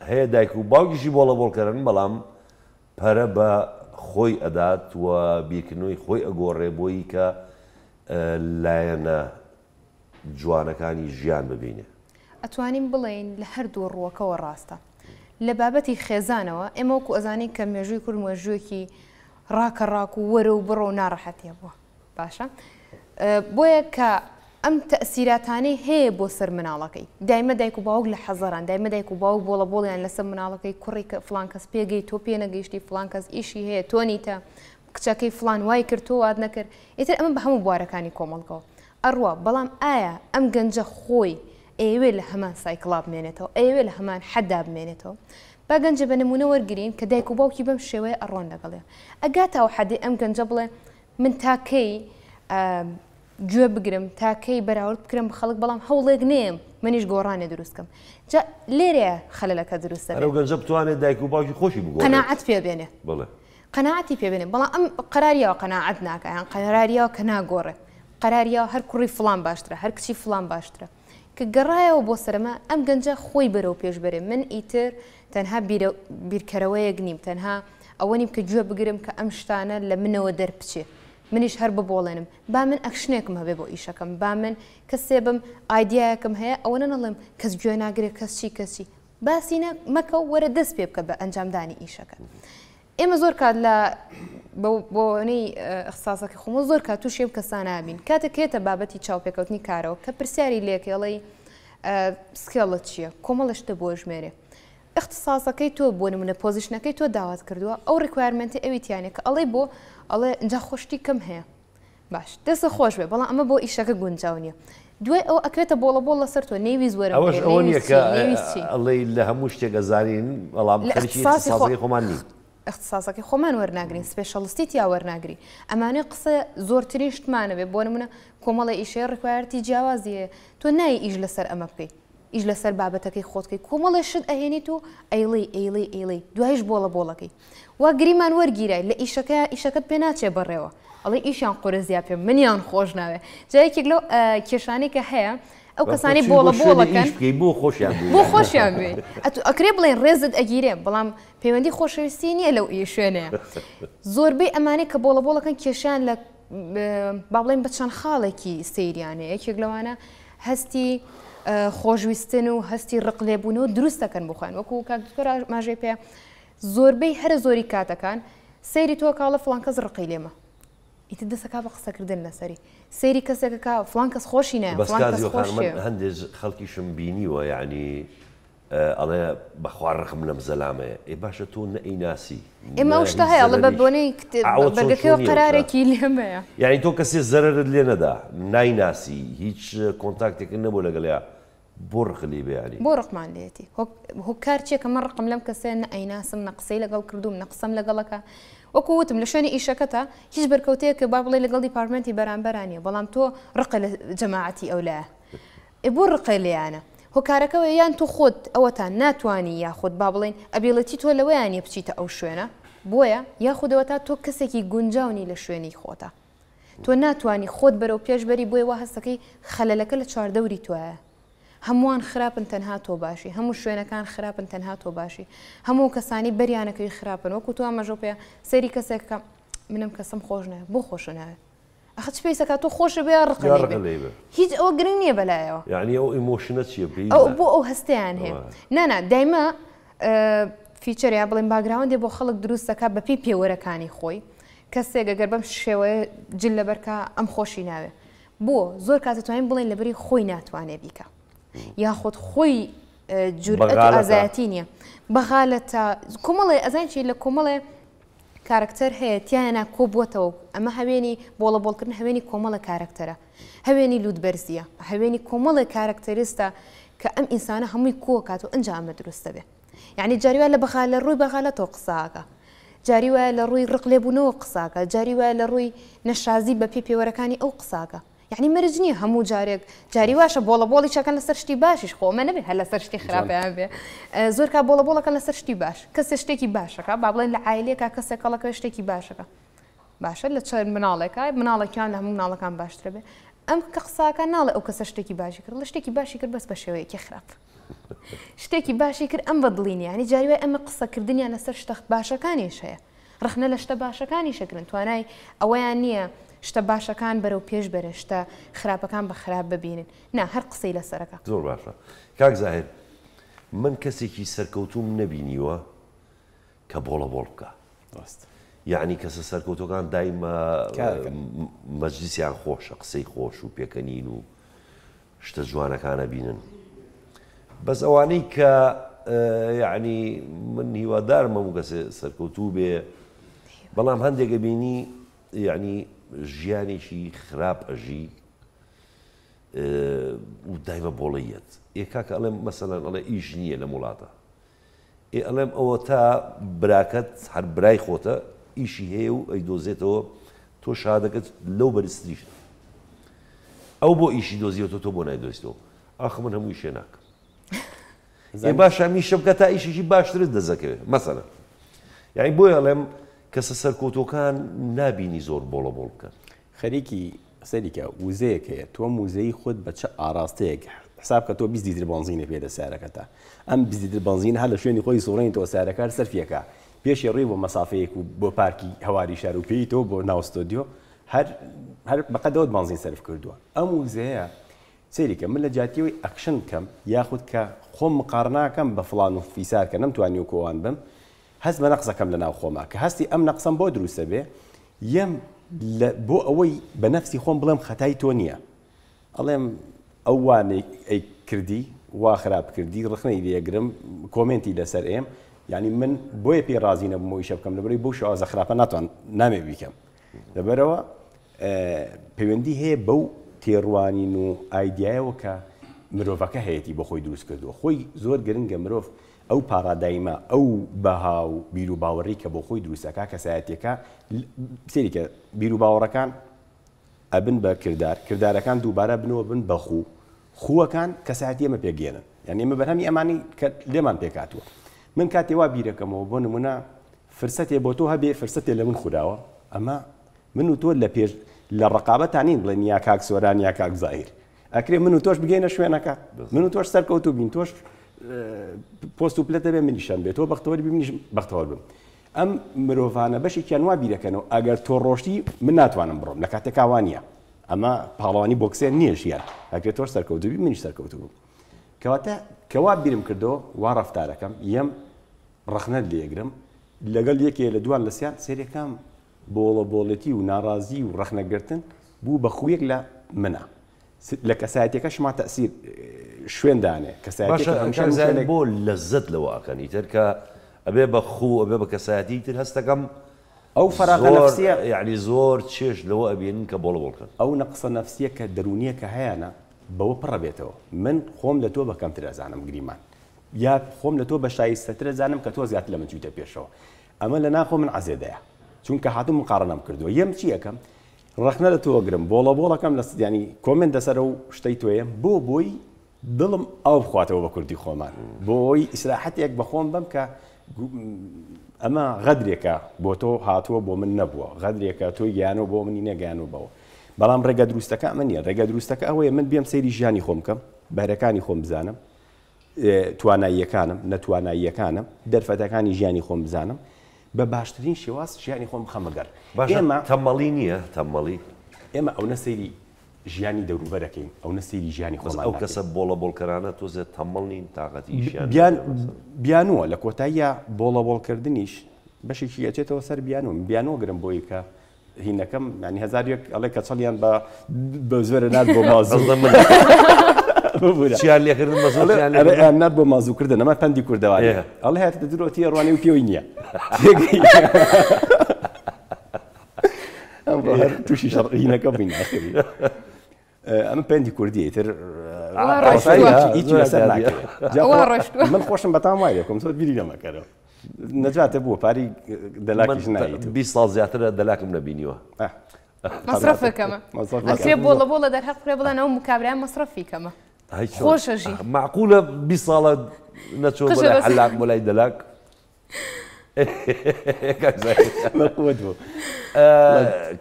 Speaker 1: هەیە دایک و باوکیشی بۆڵە بۆڵکەرن بەڵام پەرە بە خۆی ئەدات و بیرکردنەوەی خۆی ئەگۆڕێ بۆی کە لایەنە جوانەکانی ژیان ببینێ.
Speaker 2: ئەتوانین بڵێین لە هەردوو ڕووەکەوە ڕاستە. لە بابەتی خێزانەوە ئێمە وەکو ئەزانین کە مێژووی کورد مێژوویەکی ڕاکە ڕاک و وەرە و بڕۆ و ناڕەحەتیە بووە. باشە بۆیە کە ئەم تەئسیراتانەی هەیە بۆ سەر مناڵەکەی دایمە دایک و باوک لە حەزەران دایمە دایک و باوک بۆڵە بۆڵیان لەسەر مناڵەکەی کوڕی کە فلان کەس پێگەی تۆ پێ نەگەیشتی فلان کەس ئیشی هەیە تۆ نیتە کچەکەی فلان وای کرد تۆ وات نەکرد ئیتر ئەمە بە هەموو بوارەکانی کۆمەڵگەوە ئەڕوا بەڵام ئایا ئەم گەنجە خۆی ئەیەوێ لە هەمان cycle ا بمێنێتەوە ئەیەوێ لە هەمان حەدا بمێنێتەوە با گەنجە بە نمونە وەرگین کە دایک و باوکی بەم شێوەیە ئەڕۆن لەگەڵێ ئەگاتە ئەو حەدەی ئەم گەنجە بڵێ من تا کەی گوێ بگرم تا کەی بەراورد بکرم بە خەڵک بەڵام هەوڵێک نێم منیش گۆڕانێ دروست کەم جا لێرەیە خەلەلەکە دروست دەبێت.
Speaker 1: ئەو گەنجە بتوانێت دایک و باوکی خۆشی بگۆڕێت.
Speaker 2: قەناعەت پێ بێنێ.
Speaker 1: بەڵێ.
Speaker 2: قەناعەتی پێ بێنێ بەڵام ئەم قەراریەوە قەناعەت ناکا یان قەراریەوە کە ناگۆڕێ قەراریەوە هەر کوڕی فڵان باشترە هەر کچی فڵان باشترە کە گەڕایەوە بۆ سەرمە ئەم گەنجە خۆی بەرەو پێش بەرێ من ئیتر تەنها بیرکەرەوەیەک نیم تەنها ئەوە نیم کە گوێ بگرم کە ئەم شتانە لە منەوە دەربچێ منیش هەر ببۆڵێنم با من action ێکم هەبێ بۆ ئیشەکەم با من کەسێ بم idea یەکم هەیە ئەوەنە نەڵێم کەس گوێ ناگرێ کەس چی کەس چی باسی مەکە و وەرە دەست پێ بکە بە ئەنجامدانی ئیشەکە. ئێمە زۆر کات لە بۆنەی ئیختیساسەکەی خۆمەوە زۆر کات تووشی ئەم کەسانە بین کاتێک کێتە بابەتی چاوپێکەوتنی کارەوە کە پرسیاری لێکێڵی skill ت چییە کۆمەڵە شتە بۆ ژمێرێ ئیختیساسەکەی تۆ بۆ نمونە position ەکەی تۆ داوات کردووە ئەو requirement ی ئەوی تیانە کە ئەڵێ بۆ ئەڵێ اینجا خۆشتی کەم هەیە باش دەست خۆش بێ بەڵام ئەمە بۆ ئیشەکە گونجاو نییە دوای ئەوە ئەکرێتە بۆڵە بۆڵ لەسەر تۆ نەیویست وەرم
Speaker 1: ئەوەش ئەوە نییە کە ئەڵێی لە هەموو شتێک ئەزانین بەڵام
Speaker 2: لە
Speaker 1: خەریکی
Speaker 2: ئیختیساسی خۆ
Speaker 1: ئیختیساسەکەی خۆمان نین.
Speaker 2: ئیختیساسەکەی خۆمان وەرناگرین specialist ی تیا وەرناگری ئەمانەی قسە زۆرترین شتمانە بێ بۆ نمونە کۆمەڵە ئیشەیە require ی جیاوازی هەیە تۆ نای ئیش لەسەر ئەمە بکەی ئیش لەسەر بابەتەکەی خۆت کەی کۆمەڵێ شت ئەهێنیت و ئەیڵێی ئەیڵێی ئەیڵێی دوایش بۆڵە بۆڵەکەی وا گریمان وەرگیرای لە ئیشەکەیا ئیشەکەت پێ ناچێ بەڕێوە ئەڵێ ئیشیان قورس یا پێ منیان خۆش ناوێ جا یەکێک لەو کێشانەی کە هەیە ئەو کەسانی بۆڵە بۆڵەکەن
Speaker 1: بۆ خۆشیان
Speaker 2: بۆ خۆشیان بێ ئەکرێ بڵێن ڕێزت ئەگیرێ بەڵام پەیوەندی خۆشەویستی نییە لەو ئی شوێنەیە زۆربەی ئەمانەی کە بۆڵە بۆڵەکەن کێشیان لە با بڵێن بە چەند خاڵێکی سەیریانەیە یەکێک لەوانە هەستی خۆشویستن و هەستی ڕق لێبوونەوە دروست دەکەن بۆ خۆیان وەکو کاک دکتۆر ئاماژەی پێ زۆربەی هەرە زۆری کاتەکان سەیری تۆ کاڵە فڵان کەس ڕقی لێمە ئیتر دەسەکا بە قسەکردن لەسەری سەیری کەسێکەکە فڵان کەس خۆشی نایە
Speaker 1: بەس
Speaker 2: فڵان کەس
Speaker 1: کازیوە خانم من
Speaker 2: خۆشیە
Speaker 1: هەندێ خەڵکیشم بینیوە یەعنی ئەڵێ بەخوا ڕقم لەم زەلامەیە ئێ باشە تۆ نە ئەیناسی
Speaker 2: ئێمە
Speaker 1: نە
Speaker 2: ئەو شتە
Speaker 1: هیچ
Speaker 2: هەیە ئەڵێ بە
Speaker 1: زەرەریش
Speaker 2: بۆنەی کتێب
Speaker 1: ئەوە چۆن
Speaker 2: بەرگەکەیەوە
Speaker 1: چۆنیە ئەو شتە
Speaker 2: قەرارێکی لێمەیە.
Speaker 1: یانی تۆ کەسێ زەرەرت لێ نەدا نایناسی هیچ contact ێکت نەبوو لەگەڵیا بۆ ڕقت لێی بێ یانی.
Speaker 2: بۆ ڕقمان لێیەتی هۆکار چیە کە من ڕقم لەم کەسەیە نە ئەیناسم نە قسەی لەگەڵ کردووم نە قسەم لەگەڵەکە وەکو وتم لە شوێنی ئیشەکەتا هیچ بەرکەوتەیەکە با بڵێ لەگەڵ department ی بەرامبەرا نیە بەڵام تۆ ڕقە لە جەماعەتی ئەولایە ئێ بۆ ڕقێ لێیانە؟ هۆکارەکە ئەوەیە یان تۆ خۆت ئەوەتا ناتوانی یاخود با بڵێین ability تۆ لەوەیا نیە بچیتە ئەو شوێنە بۆیە یاخود ئەوەتا تۆ کەسێکی گونجاو نی لە شوێنی خۆتا تۆ ناتوانی خۆت بەرەو پێش بەری بۆیە وا هەستەکەی خەلەلەکە لە چواردەوری تۆیە هەمووان خراپن تەنها تۆ باشی هەموو شوێنەکان خراپن تەنها تۆ باشی هەموو کەسانی بەریانەکەوی خراپن وەکو تۆ ئاماژەو پێ سەیری کەسێک کە منم کەسم خۆش ناوێ بۆ خۆشە ناوێ ئەخە چ پێویستە کات تۆ خۆشە بێ یا ڕقە لێی بێ هیچ ئەوە گرنگ نییە بەلایەوە
Speaker 1: یعنی ئەو emotion ە چییە پێی
Speaker 2: ئەو بۆ ئەو هەستیان هەیە نانا دایمە feature یا بڵێن background ێ بۆ خەڵک دروست دەکات بەپێی پێوەرەکانی خۆی کەسێک ئەگەر بەم شێوەیە جل لەبەرکە ئەم خۆشی ناوێ بۆ زۆر کات دەتوانین بڵێن لەبەری خۆی ناتوانێ بیکە یاخود خۆی جورئەت و ئازایەتی نییە بەغالەتە کۆمەڵێ ئەزان چی لە کۆمەڵێ کارەکتەر هەیە تیایانا کۆبووەتەوە و ئەمە هەوێنی بۆڵە بۆڵکردن هەوێنی کۆمەڵە کارەکتەرە هەوێنی لووتبەرزییە هەوێنی کۆمەڵێ characterist ە کە ئەم ئینسانە هەمووی کۆکات و ئەنجا ئەمە دروست دەبێ یعنی جاری وا لە بەغا لە ڕووی بەغالەتەوە قسە ئەکا. جاری وایە لە ڕووی ڕق لێبوونەوە قساکە، جاری وایە لە ڕووی نەشازی بە پێی پێوەرەکانی ئەو قساکە. یەعنی مەرج نییە هەموو جارێک، جاری واشە بۆڵە بۆڵیش ئەکەن لەسەر شتی باشیش، خۆ ئەمە نەبێ هەر لەسەر شتی خراپیان بێ. زۆر کات بۆڵە بۆڵ ئەکەن لەسەر شتی باش. کەسێ شتێکی باشەکە، با بڵێن لە عایلەیەکا کەسێک کەڵەکەوێ شتێکی باشەکە. باشە لە چەند مناڵێکا، مناڵێکیان لە هەموو مناڵەکان باشترە بێ. ئەم کە قساکە ناڵێ ئەو کەسە شتێکی باشی کرد، شتێکی باشی کرد بەس بە شێوەیەکی خراپ. شتێکی باشی کرد ئەم بە دڵی نیە یانی جاری وای ئەمە قسەکردنیان لەسەر شتە باشەکانیش هەیە ڕەخنە لە شتە باشەکانیش ئەگرن توانای ئەوەیان نییە شتە باشەکان بەرەو پێش بەرن شتە خراپەکان بە خراپ ببینن نا هەر قسەی لەسەرەکە.
Speaker 1: زۆر باشە کاک زاهیر من کەسێکی سەرکەوتووم نەبینیوە کە بۆڵە بۆڵ بکا
Speaker 3: ڕاست
Speaker 1: یەعنی کەسە سەرکەوتوەکان دایمە مەجلیسیان خۆشە قسەی خۆش و پێکەنین و شتە جوانەکان ئەبینن بەس ئەوانەی کە یعنی من هیوادارم هەموو کەسێ سەرکەوتوو بێ بەڵام هەندێک ئەبینی یعنی ژیانێکی خراپ ئەژی و دایمە بۆڵەیەت ئێ کاکە ئەڵێم مەسەلەن ئەڵێ ئیش نییە لەم وڵاتە ئێ ئەڵێم ئەوەتا براکەت هەر برای خۆتە ئیشی هەیە و ئەیدۆزێتەوە تۆ شادەکەت لەو بەرزتریشە ئەو بۆ ئیشی دۆزیەوە تۆ بۆ نایدۆزیتەوە ئاخ من هەموو ئیشێ ناکەم ئێ باشە ئەم ئیشە بکە تا ئیشێکی باشترت دەزەکەوێت مەسەلەن یعنی بۆیە ئەڵێم کەسە سەرکەوتوەکان نابینی زۆر بۆڵە بۆڵ بکەن.
Speaker 3: خەریکی سەیری کە وزەیەک هەیە تۆ وزەی خۆت بە چ ئاراستەیەک حساب کە تۆ 20 لیتر بەنزینە پێ دە سیارەکەتە ئەم 20 لیتر بەنزین هەر لە شوێنی خۆی سوڕێنی تۆ سیارەکە هەر سەرفیەکە پێشی ڕووی بۆ مەسافەیەک و بۆ پارکی هەواری شار و پێی تۆ بۆ ناو ستۆدیۆ هەر هەر بەقەدەوەت بەنزین سەرف کردووە ئەم وزەیە سەیری کە من لە جیاتیەوەی ئەکشن بکەم یاخود کە خۆم مقارناکەم بە فڵان و فیسار کە نەمتوانی وەکو ئەوان بم هەست بە نەقسەکەم لە ناو خۆما کە هەستی ئەم نەقسەم بۆ دروستە بێ یەم لە بۆ ئەوەی بە نەفسی خۆم بڵێم خەتای تۆ نییە ئەڵێم ئەو وانەی ئەی کردی وا خراپ کردی ڕخنەی لێگرم کۆمێنتی لەسەر ئێم یعنی من بۆیە پێی ڕازی نەبووم ئەو ئیشە بکەم لەبەرەوەی بەو شێوازە خراپە ناتوان نامێ بیکەم لەبەرەوە پەیوەندی هەیە بەو تێڕوانین و ئایدیایەوە کە مرۆڤەکە هەیەتی بۆ خۆی دروست کردووە خۆی زۆر گرنگە مرۆڤ ئەو پاڕادایمە، ئەو بەها و بیروباوەڕی کە بۆ خۆی دروست ئەکا، کەسایەتیەکە، سەیری کە، بیروباوەڕەکان ئەبن بە کردار، کردارەکان دووبارە بنەوە بن بە خوو، خووەکان کەسایەتی ئێمە پێکدێنن، یانی ئێمە بەرهەمی ئەمانەی کە لێمان پێکهاتووە. من کاتێ وا بیرەکەمەوە، بۆ نموونە فرسەتێ بۆ تۆ هەبێ، فرسەتێ لە من خوراوە، ئەمە من و تۆ لە پێش لە ڕەقابەتا نین بڵێن یا کاک سۆران یا کاک زاهیر. ئەکرێ من و تۆش بگەینە شوێنەکە من و تۆش سەرکەوتوو بین تۆش پۆست و پلەتە بێ منیشم بێت تۆ بەختەوەری بی منیش بەختەوەر بم ئەم مرۆڤانە بەشێکیان وا بیرەکەنەوە ئەگەر تۆ ڕۆشتی من ناتوانم بڕۆم لە کاتێکا وا نییە ئەمە پاڵەوانی بۆکسێن نییە ژیان ئەکرێت تۆش سەرکەوتوو بی منیش سەرکەوتوو بم کەواتە کەوا بیرم کردەوە وا ڕەفتارەکەم یەم ڕەخنەت لێگرم لەگەڵ یەکێ لە دوان لە سیان سێرەکەم بۆڵەبۆڵێتی و ناڕازی و ڕەخنەگرتن بوو بە خوویەک لە منا لە کەسایەتیەکەشما تەئسیر شوێن دانێ کەسایەتیەکە
Speaker 1: باشە
Speaker 3: هەمیشە
Speaker 1: کاک زاهیر
Speaker 3: شوێنێک
Speaker 1: بۆ لەزەت لەوە ئەکەن ئیتر کە ئەبێ بە خوو ئەبێ بە کەسایەتی ئیتر هەستەکەم
Speaker 3: ئەو فەراغە
Speaker 1: زۆر
Speaker 3: نەفسیە
Speaker 1: یەعنی زۆر چێژ لەوە ئەبینن کە بۆڵە بۆڵ کەن.
Speaker 3: ئەو نەقسە نەفسیە کە دەروونیە کە هەیانە بەوە پڕ ئەبێتەوە من خۆم لە تۆ بە کەمتر ئەزانم گریمان یا خۆم لە تۆ بە شایستەتر ئەزانم کە تۆ زیاتر لە من چوویتە پێشەوە ئەمە لە ناخۆ من عەزێدەیە چونکە هاتووم مقاڕەنەم کردووە یەم چی ئەکەم ڕەخنە لە تۆ ئەگرم بۆڵە بۆڵەکەم لە ینی کۆمێنت لەسەر ئەو شتەی تۆیە بۆ بۆی دڵم ئاو بخواتەوە بە کوردی خۆمان بۆی ئیسراحەتێک بە خۆم بم کە ئەمە غەدرێکە بۆ تۆ هاتووە بۆ من نەبووە غەدرێکە تۆی گیانەوە بۆ منی نەگەیانەوە بەوە بەڵام ڕێگە دروستەکە ئەمە نییە ڕێگە دروستەکە ئەوەیە من بێم سەیری ژیانی خۆم بکەم بەهرەکانی خۆم بزانم تواناییەکانم، نەتواناییەکانم، دەرفەتەکانی ژیانی خۆم بزانم، بە باشترین شێواز ژیانی خۆم بخەمە گەڕ.
Speaker 1: باشە
Speaker 3: ئێمە.
Speaker 1: تەمەڵی نییە؟ تەمەڵی؟
Speaker 3: ئێمە ئەونە سەیری ژیانی دەوروبەر ئەکەین، ئەونە سەیری ژیانی
Speaker 1: بەس
Speaker 3: خۆمان
Speaker 1: ئەو
Speaker 3: ناکەین.
Speaker 1: کەسە بۆڵە بۆڵکەرانە تۆزێ تەمەڵ نین، تاقەتی ئیشیان نابێ مەسەلەن.
Speaker 3: بیانووە، لە کۆتاییا بۆڵە بۆڵکردنیش بەشێکی ئەچێتەوە سەر بیانوو. من بیانوو ئەگرم بۆی کە هینەکەم یانی 1001 ئەڵێ کەچەڵیان بە بە زۆرە نات بۆ مازوو
Speaker 1: چیان لێکردن بە زۆر چیان لێکردن
Speaker 3: نات بۆ مازوو کردن ئەمە پەندی کوردەواری ئەڵێ هاتە درۆ تێڕوانی و پێوەی نییە ئەمڕۆ هەر تووشی شەڕ هینەکە بووین ئاخری ئەمە پەندی کوردی ئیتر هیچ لەسەر ناکرێت من خۆشم بەتام وای دەکەم زۆر بیری لەمەکەرەوە. نەجاتە بووە پاری دەلاکیش ناییت.
Speaker 1: 20 ساڵ زیاترە دەلاکم نەبینیوە.
Speaker 2: مەسرەفە کەمە. ئەکرێ بۆڵە بۆڵە دەرهەق بکرێ بڵێن ئەو کابرایە مەسرەفی کەمە. خۆشە ژی.
Speaker 1: مەعقولە 20 ساڵە نەچووە بۆ لای حەلاق بۆ لای دەلاک؟
Speaker 3: بەقوت بوو.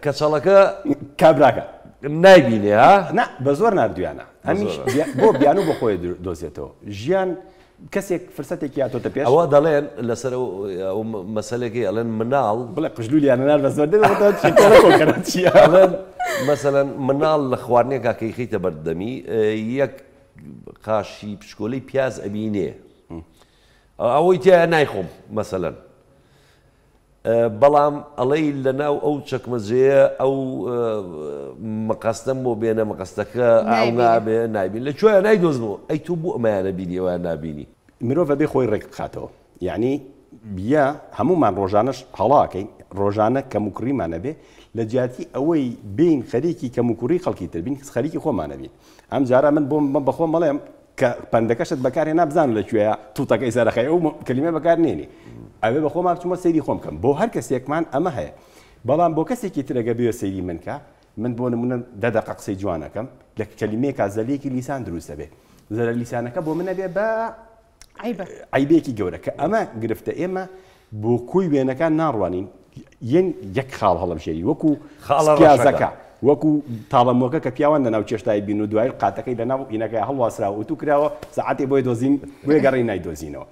Speaker 1: کەچەڵەکە
Speaker 3: کابراکە
Speaker 1: نایبینێ ها؟
Speaker 3: نا بە زۆر ناردویانە. ئەمیش بۆ بیانوو بۆ خۆی دۆزێتەوە. ژیان کەسێک فرسەتێکی هاتۆتە پێش.
Speaker 1: ئەوە دەڵێن لەسەر ئەو مەسەلەکەی ئەڵێن مناڵ
Speaker 3: بڵێ قژلولیانە نار بە زۆر دەبێت چییە؟
Speaker 1: ئەڵێن مەسەلەن مناڵ لە خواردنێکا کە ئەیخەیتە بەر دەمی یەک قاشی پشکۆلەی پیاز ئەبینێ ئەوەی تیایە نایخۆم مەسەلەن بەڵام ئەڵێی لەناو ئەو چەکمەجەیە ئەو مقەستەم بۆ بێنە مقەستەکە ئاو نابێ نایبین لە کوێیە نایدۆزمەوە ئەی تۆ بۆ ئەمەیانە بینی ئەویان نابینی؟
Speaker 3: مرۆڤ ئەبێ خۆی ڕێک بخاتەوە یەعنی یا هەموومان ڕۆژانەش هەڵاکەین ڕۆژانە کەموکوڕیمان ئەبێ لە جیاتی ئەوەی بێین خەریکی کەموکوڕی خەڵکی تر بین خەریکی خۆمان ئەبین ئەم جارە من بۆم بەخۆم بەڵێم کە پەندەکەشت بەکار هێنا بزانە لە کوێیە توتەکەی سەرەخەی ئەو کەلیمە بەکار نێنی ئەوێ بە خۆما بچمە سەیری خۆم کەم بۆ هەر کەسێکمان ئەمە هەیە بەڵام بۆ کەسێکی ترەگە بێ سەیری من کە من بۆ نمونە دە دەقە قسەی جوانەکەم لە کەلیمەیەکا زەلێکی لیسان دروست دەبێ زەلە لیسانەکە بۆ منە بێ بە
Speaker 2: عەیبە.
Speaker 3: عەیبێکی گەورە کە ئەمە گرفتە ئێمە بۆ کۆی وێنەکان ناڕوانین یەن یەک خاڵ هەڵەبژێری وەکو
Speaker 1: خاڵە
Speaker 3: پیازەکە وەکو تاڵەمۆکە کە پیاوان لەناو چێشتای بین و دوایی قاتەکەی لەناو ئینەکە هەڵواسراوە ئوتو کراوە سەعاتێ بۆی دۆزین بۆیە گەڕی نایدۆزینەوە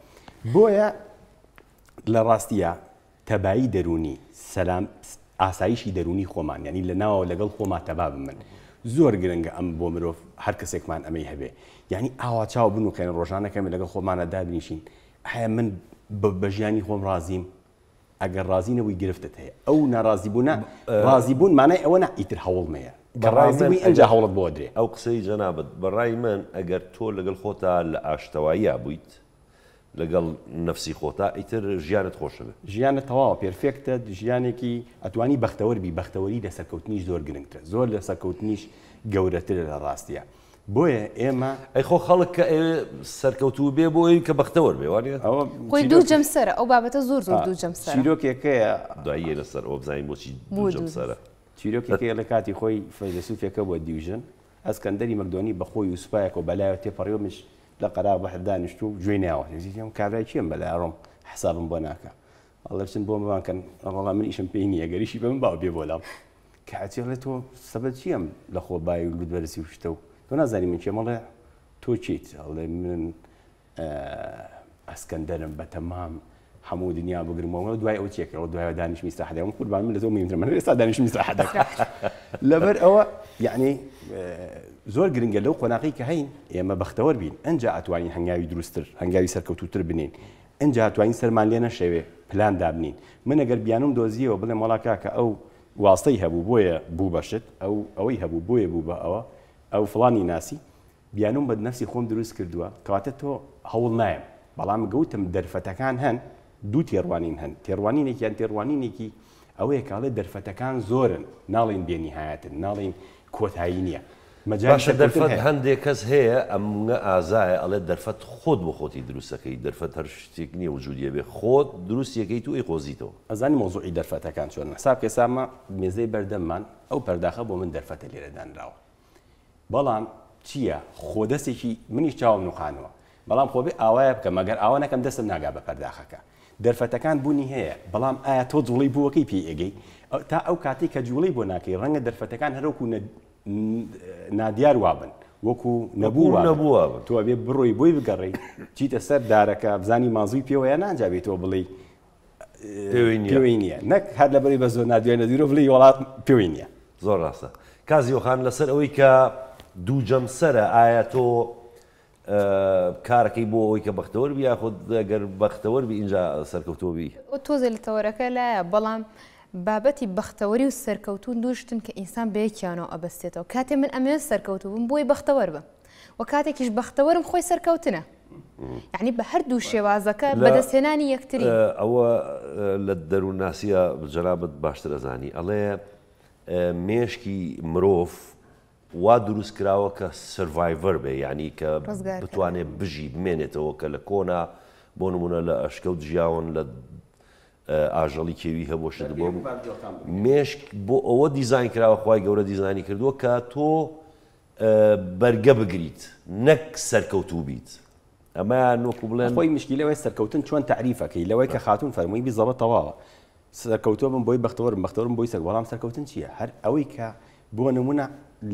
Speaker 3: بۆیە لە ڕاستیە تەبایی دەروونی، سەلام، ئاسایشی دەروونی خۆمان، یانی لە ناوەوە لەگەڵ خۆما تەبا ببن. زۆر گرنگە ئەم بۆ مرۆڤ هەر کەسێکمان ئەمەی هەبێ. یانی ئاوا چاو بنووقێنە ڕۆژانە کەمێ لەگەڵ خۆمانا دابنیشین، ئایا من بە ژیانی خۆم ڕازیم؟ ئەگەر ڕازی نەبووی گرفتت هەیە. ئەو ناڕازیبوونە، ڕازیبوون مانای ئەوە نا ئیتر هەوڵ مەیە. کە ڕازی بووی ئینجا هەوڵت بۆ ئەدرێ.
Speaker 1: ئەو قسەی جەنابت، بە ڕای من ئەگەر تۆ لەگەڵ خۆتا لە ئاشتەواییا بوویت، لەگەڵ نەفسی خۆتا ئیتر ژیانت خۆشەبێ.
Speaker 3: ژیانت تەواوە پێرفێکتە ژیانێکی ئەتوانی بەختەوەر بی بەختەوەری لە سەرکەوتنیش زۆر گرنگترە زۆر لە سەرکەوتنیش گەورەترە لە ڕاستیا بۆیە ئێمە.
Speaker 1: ئەی خۆ خەڵک کە ئەیەوێ سەرکەوتوو بێ بۆ ئەوی کە بەختەوەر بێ وانیە؟
Speaker 3: ئەوە
Speaker 2: خۆی دوو جەمسەرە ئەو بابەتە زۆر زۆر دوو جەمسەرە.
Speaker 3: چیرۆکێکەیە.
Speaker 1: دوایی یەنە سەر ئەوە بزانین بۆچی دوو جەمسەرە.
Speaker 3: چیرۆکێکەیە لە کاتی خۆی فەیلەسوفێکە بووە دیوژن ئەسکەندەری مەکدۆنی بە خۆی و سوپایەکەوە بەلایەوە تێپەڕیوە منیش لە قەراغ بەحر دانیشتوو و گوێی ناوە. وتی ئەم کابرای کێم بەلای ئەڕۆم حسابم بۆ ناکا. ئەڵێ بچن بۆم بان کەن وەڵا من ئیشم پێی نییە گەر ئیشی بە من باو بێ بۆ لام. کە ئەچێ ئەڵێ تۆ سەبەب چییە ئەم لە خۆ بای و لوتبەرزی و شتە و تۆ نازانی من کێم؟ ئەڵێ تۆ کێیت؟ ئەڵێ من ئەسکەندەرم بەتەمام هەموو دنیا بگرمەوە دوای ئەو چێکەوە دوای دانیشم ئیسراحەت دەکەم قوربان من لە تۆ مهمترم من ئێستا دانیشم ئیسراحەت دەکەم لەبەر ئەوە یعنی زۆر گرنگە لەو قۆناغی کە هەین ئێمە بەختەوەر بین ئەنجا ئەتوانین هەنگاوی دروستتر هەنگاوی سەرکەوتووتر بنین ئەنجا ئەتوانین سەرمان لێ نەشەوێ پلان دابنین من ئەگەر بیانوم دۆزیەوە بڵێم وەڵا کاکە ئەو واستەی هەبوو بۆیە بوو بە شت ئەو ئەوەی هەبوو بۆیە بوو بە ئەوە ئەو فڵانی ناسی بیانوم بە نەفسی خۆم دروست کردووە کەواتە تۆ هەوڵ نایەم بەڵام گوتم دەرفەتەکان هەن دوو تێڕوانین هەن تێڕوانینێکیان تێڕوانینێکی ئەوەیە کاڵێ دەرفەتەکان زۆرن ناڵین بێ نیهایەتن ناڵین کۆتایی نییە مەجالی
Speaker 1: باشە
Speaker 3: سەرکەوتن
Speaker 1: دەرفەت
Speaker 3: هەیە.
Speaker 1: هەندێک کەس هەیە ئەمنگە ئازایە ئەڵێ دەرفەت خۆت بۆ خۆتی دروستەکەی دەرفەت هەر شتێک نییە وجودی هەبێ خۆت دروستیەکەیت و ئەیقۆزیتەوە.
Speaker 3: ئەزانی مەوزوعی دەرفەتەکان چۆنن حساب کە ئێستا ئەمە مێزەی بەردەممان ئەو پەرداخە بۆ من دەرفەتە لێرە دانراوە بەڵام چییە خۆ دەستێکی منیش چاوم نوقانوە بەڵام خۆ بێ ئاوایە بکەم ئەگەر ئاوا نەکەم دەستم ناگا بە پەرداخەکە دەرفەتەکان بوونی هەیە بەڵام ئایا تۆ جوڵەی بووەکەی پێی ئەگەی تا ئەو کاتێک کە جوڵەی بۆ ناکەی ڕەنگە دەرفەتەکان هەرۆکو نادیار وابن وەکو نەبوو
Speaker 1: نەبووە
Speaker 3: تۆ ئەبێ بڕۆی بۆی بگەڕێی چیتە سەر دارەکە بزانی مازووی پێوەیە نانجا بێ تۆ بڵێی پێوەی نییە نەک هەر لەبەری بە زۆر نادوێ نەدویرۆ بڵێی وەڵا پێوەی نییە.
Speaker 1: زۆر ڕاستە کازیۆ خان لەسەر ئەوەی کە دوو جەمسەرە ئایا تۆ کارەکەی بۆ ئەوەی کە بەختەوەر بی یاخود گەر بەختەوەر بی ئینجا سەرکەوتوو بی؟
Speaker 2: تۆزێ لە تەوەرەکە لایە بەڵام بابەتی بەختەوەری و سەرکەوتوون دوو شتن کە ئینسان بەیەکیانەوە ئەبەستێتەوە کاتێ من ئەمەوێت سەرکەوتوو بم بۆی بەختەوەر بم و کاتێکیش بەختەوەرم خۆی سەرکەوتنە یعنی بە هەردوو شێوازەکە بەدەستهێنانی یەکتری.
Speaker 1: ئەوە لە دەروونناسیە جەنابت باشتر ئەزانی ئەڵێ مێشکی مرۆڤ وا دروست کراوە کە سرڤایڤەر بێ یعنی کە بتوانێ بژی بمێنێتەوە کە لە کۆنا بۆ نمونە لە ئەشکەوت ژیاون لە ئاژەڵی کێوی هەبووە شت بۆ مێشک بۆ ئەوە دیزاین کراوە خوای گەورە دیزانی کردووە کە تۆ بەرگە بگریت نەک سەرکەوتوو بیت ئەمەیان وەکو بڵێن
Speaker 3: خۆی مشکیلەوەی سەرکەوتن چۆن تەعریفەکەی لەوەی کە خاتون فەرمووی بیزەبە تەواوە سەرکەوتووە بم بۆی بەختەوەرم بەختەوەرم بۆی سەر بەڵام سەرکەوتن چییە هەر ئەوەی کە بۆ نمونە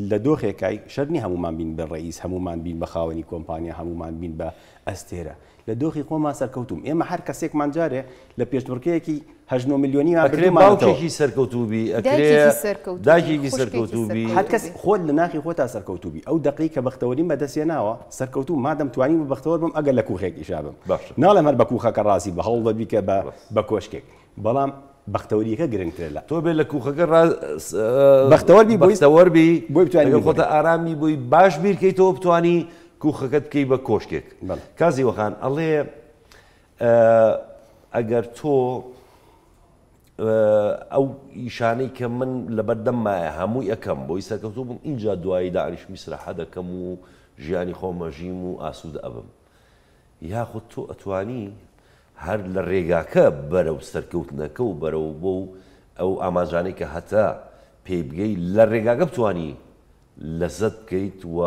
Speaker 3: لە دۆخێکای شەرت نیە هەموومان بین بە ڕەئیس هەموومان بین بە خاوەنی کۆمپانیا هەموومان بین بە ئەستێرە لە دۆخی خۆمان سەرکەوتووم ئێمە هەر کەسێکمان جارێ لە پێشبڕکێیەکی هەشت نۆ ملیۆنیمان
Speaker 1: ئەکرێ
Speaker 3: بردوومانەتەوە.
Speaker 1: باوکێکی سەرکەوتوو بی ئەکرێ
Speaker 2: دایکێکی سەرکەوتوو بی
Speaker 1: دایکێکی
Speaker 2: خوشکێکی
Speaker 1: سەرکەوتوو بی.
Speaker 3: هەر
Speaker 2: سەرکەوتوو
Speaker 3: کەس
Speaker 2: بی.
Speaker 3: خۆت لە ناخی خۆتا سەرکەوتوو بی ئەو دەقەی کە بەختەوەریم بەدەست هێناوە سەرکەوتووم مادەم توانیومە بەختەوەر بم ئەگەر لە کوخێکیشا بم
Speaker 1: باشە.
Speaker 3: ناڵێم هەر بە کوخەکە ڕازی بە هەوڵدە بیکە بە
Speaker 1: ڕاست.
Speaker 3: بە کۆشکێک بەڵام بەختەوەریەکە گرنگترە لە.
Speaker 1: تۆ بێ لە کوخەکە ڕا
Speaker 3: بەختەوەر بی بۆی
Speaker 1: بەختەوەر بی
Speaker 3: بۆی بتوانی
Speaker 1: لەگەڵ خۆتە
Speaker 3: بیگۆڕی.
Speaker 1: ئارامی بۆی باش بیرکەیتەوە بتوانی کوخەکەت بکەی بە کۆشکێک.
Speaker 3: بەڵێ.
Speaker 1: کازیوە خان ئەڵێ ئەگەر تۆ ئەو ئیشانەی کە من لەبەردەممایە هەمووی ئەکەم بۆی سەرکەوتوو بم ئینجا دوایی دانیشم ئیسراحە دەکەم و ژیانی خۆم ئەژیم و ئاسوودە ئەبم یاخود تۆ ئەتوانی هەر لە رێگاکە بەرەو سەرکەوتنەکە و بەرەو بۆ ئەو ئامانجانەی کە هەتە پێی بگەی لە رێگاکە بتوانی لەزەت بکەیت و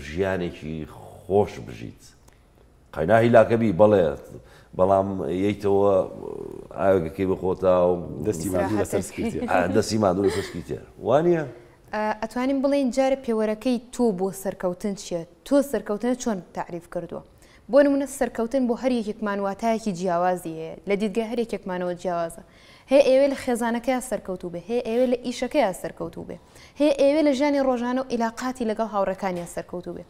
Speaker 1: ژیانێکی خۆش بژیت. قەینا هیلاکە بی بەڵێ بەڵام یەیتەوە ئاوێکەکەی بخۆتا و
Speaker 3: دەستی ماندوو لەسەر سکی تێر.
Speaker 1: دەستی ماندوو لەسەر سکی تێر وانییە؟
Speaker 2: ئەتوانین بڵێین جارێ پێوەرەکەی تۆ بۆ سەرکەوتن چییە؟ تۆ سەرکەوتنت چۆن تەعریف کردووە؟ بۆ نموونە سەرکەوتن بۆ هەر یەکێکمان واتایەکی جیاوازی هەیە، لە دیدگای هەر یەکێکمانەوە جیاوازە. هەیە ئەیەوێ لە خێزانەکەیا سەرکەوتوو بێ، هەیە ئەیەوێ لە ئیشەکەیا سەرکەوتوو بێ، هەیە ئەیەوێ لە ژیانی ڕۆژانە و ئیلاقاتی لەگەڵ هاوڕێکانیا سەرکەوتوو بێ.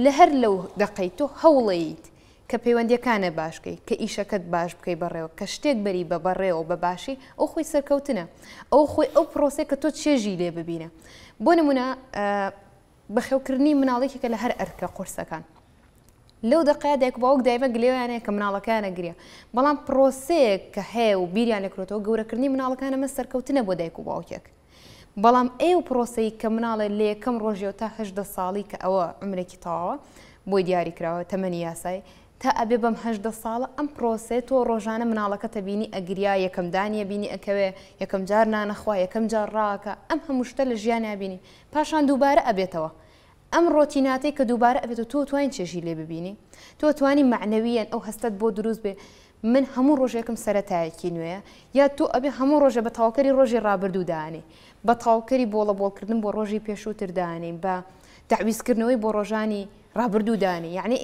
Speaker 2: لە هەر لەو دەقەی تۆ هەوڵەیت کە پەیوەندیەکانت باش کەی، کە ئیشەکەت باش بکەی بەڕێوە، کە شتێک بەری بە بەڕێوە بە باشی، ئەو خۆی سەرکەوتنە. ئەو خۆی ئەو پرۆسەیە کە تۆ چێژی لێ ببینە. بۆ نمونە بەخێوکردنی مناڵ یەکێکە لە هەر ئەرکە قورسەکان. لەو دەقەیە دایک و باوک دایمە گلەیان هەیە کە مناڵەکەیان ئەگریا، بەڵام پرۆسەیەک کە هەیە و بیریان لێکرۆتەوە گەورەکردنی مناڵەکان ئەمە سەرکەوتنە بۆ دایک و باوکێک. بەڵام ئەو پرۆسەی کە مناڵێ لە یەکەم ڕۆژیەوە تا 18 ساڵی کە ئەوە عومرێکی تەواوە بۆی دیاری کراوە تەمەنی یاسایی تا ئەبێ بەم 18 ساڵە ئەم پرۆسەیە تۆ ڕۆژانە مناڵەکەتە بینی ئەگریا یەکەم دانیە بینی ئەکەوێ یەکەم جار نانەخوا یەکەم جار ڕاکە ئەم هەموو شتە لە ژیانیا بینی پاشان دووبارە ئەبێتەوە ئەم ڕۆتیناتەی کە دووبارە ئەبێتەوە تۆ توانی چێژی لێ ببینی تۆ توانی مەعنەویەن ئەو هەستەت بۆ دروست بێ من هەموو ڕۆژێکم سەرەتایەکی نوێیە یا تۆ ئەبێ هەموو ڕۆژێ بە تەواوکەری ڕۆژی ڕابردوو دانێی بە تەواوکەری بۆڵە بۆڵکردن بۆ ڕۆژی پێشووتر دانێی بە تەعویزکردنەوەی بۆ ڕۆژانی ڕابردوو دانێی یعنی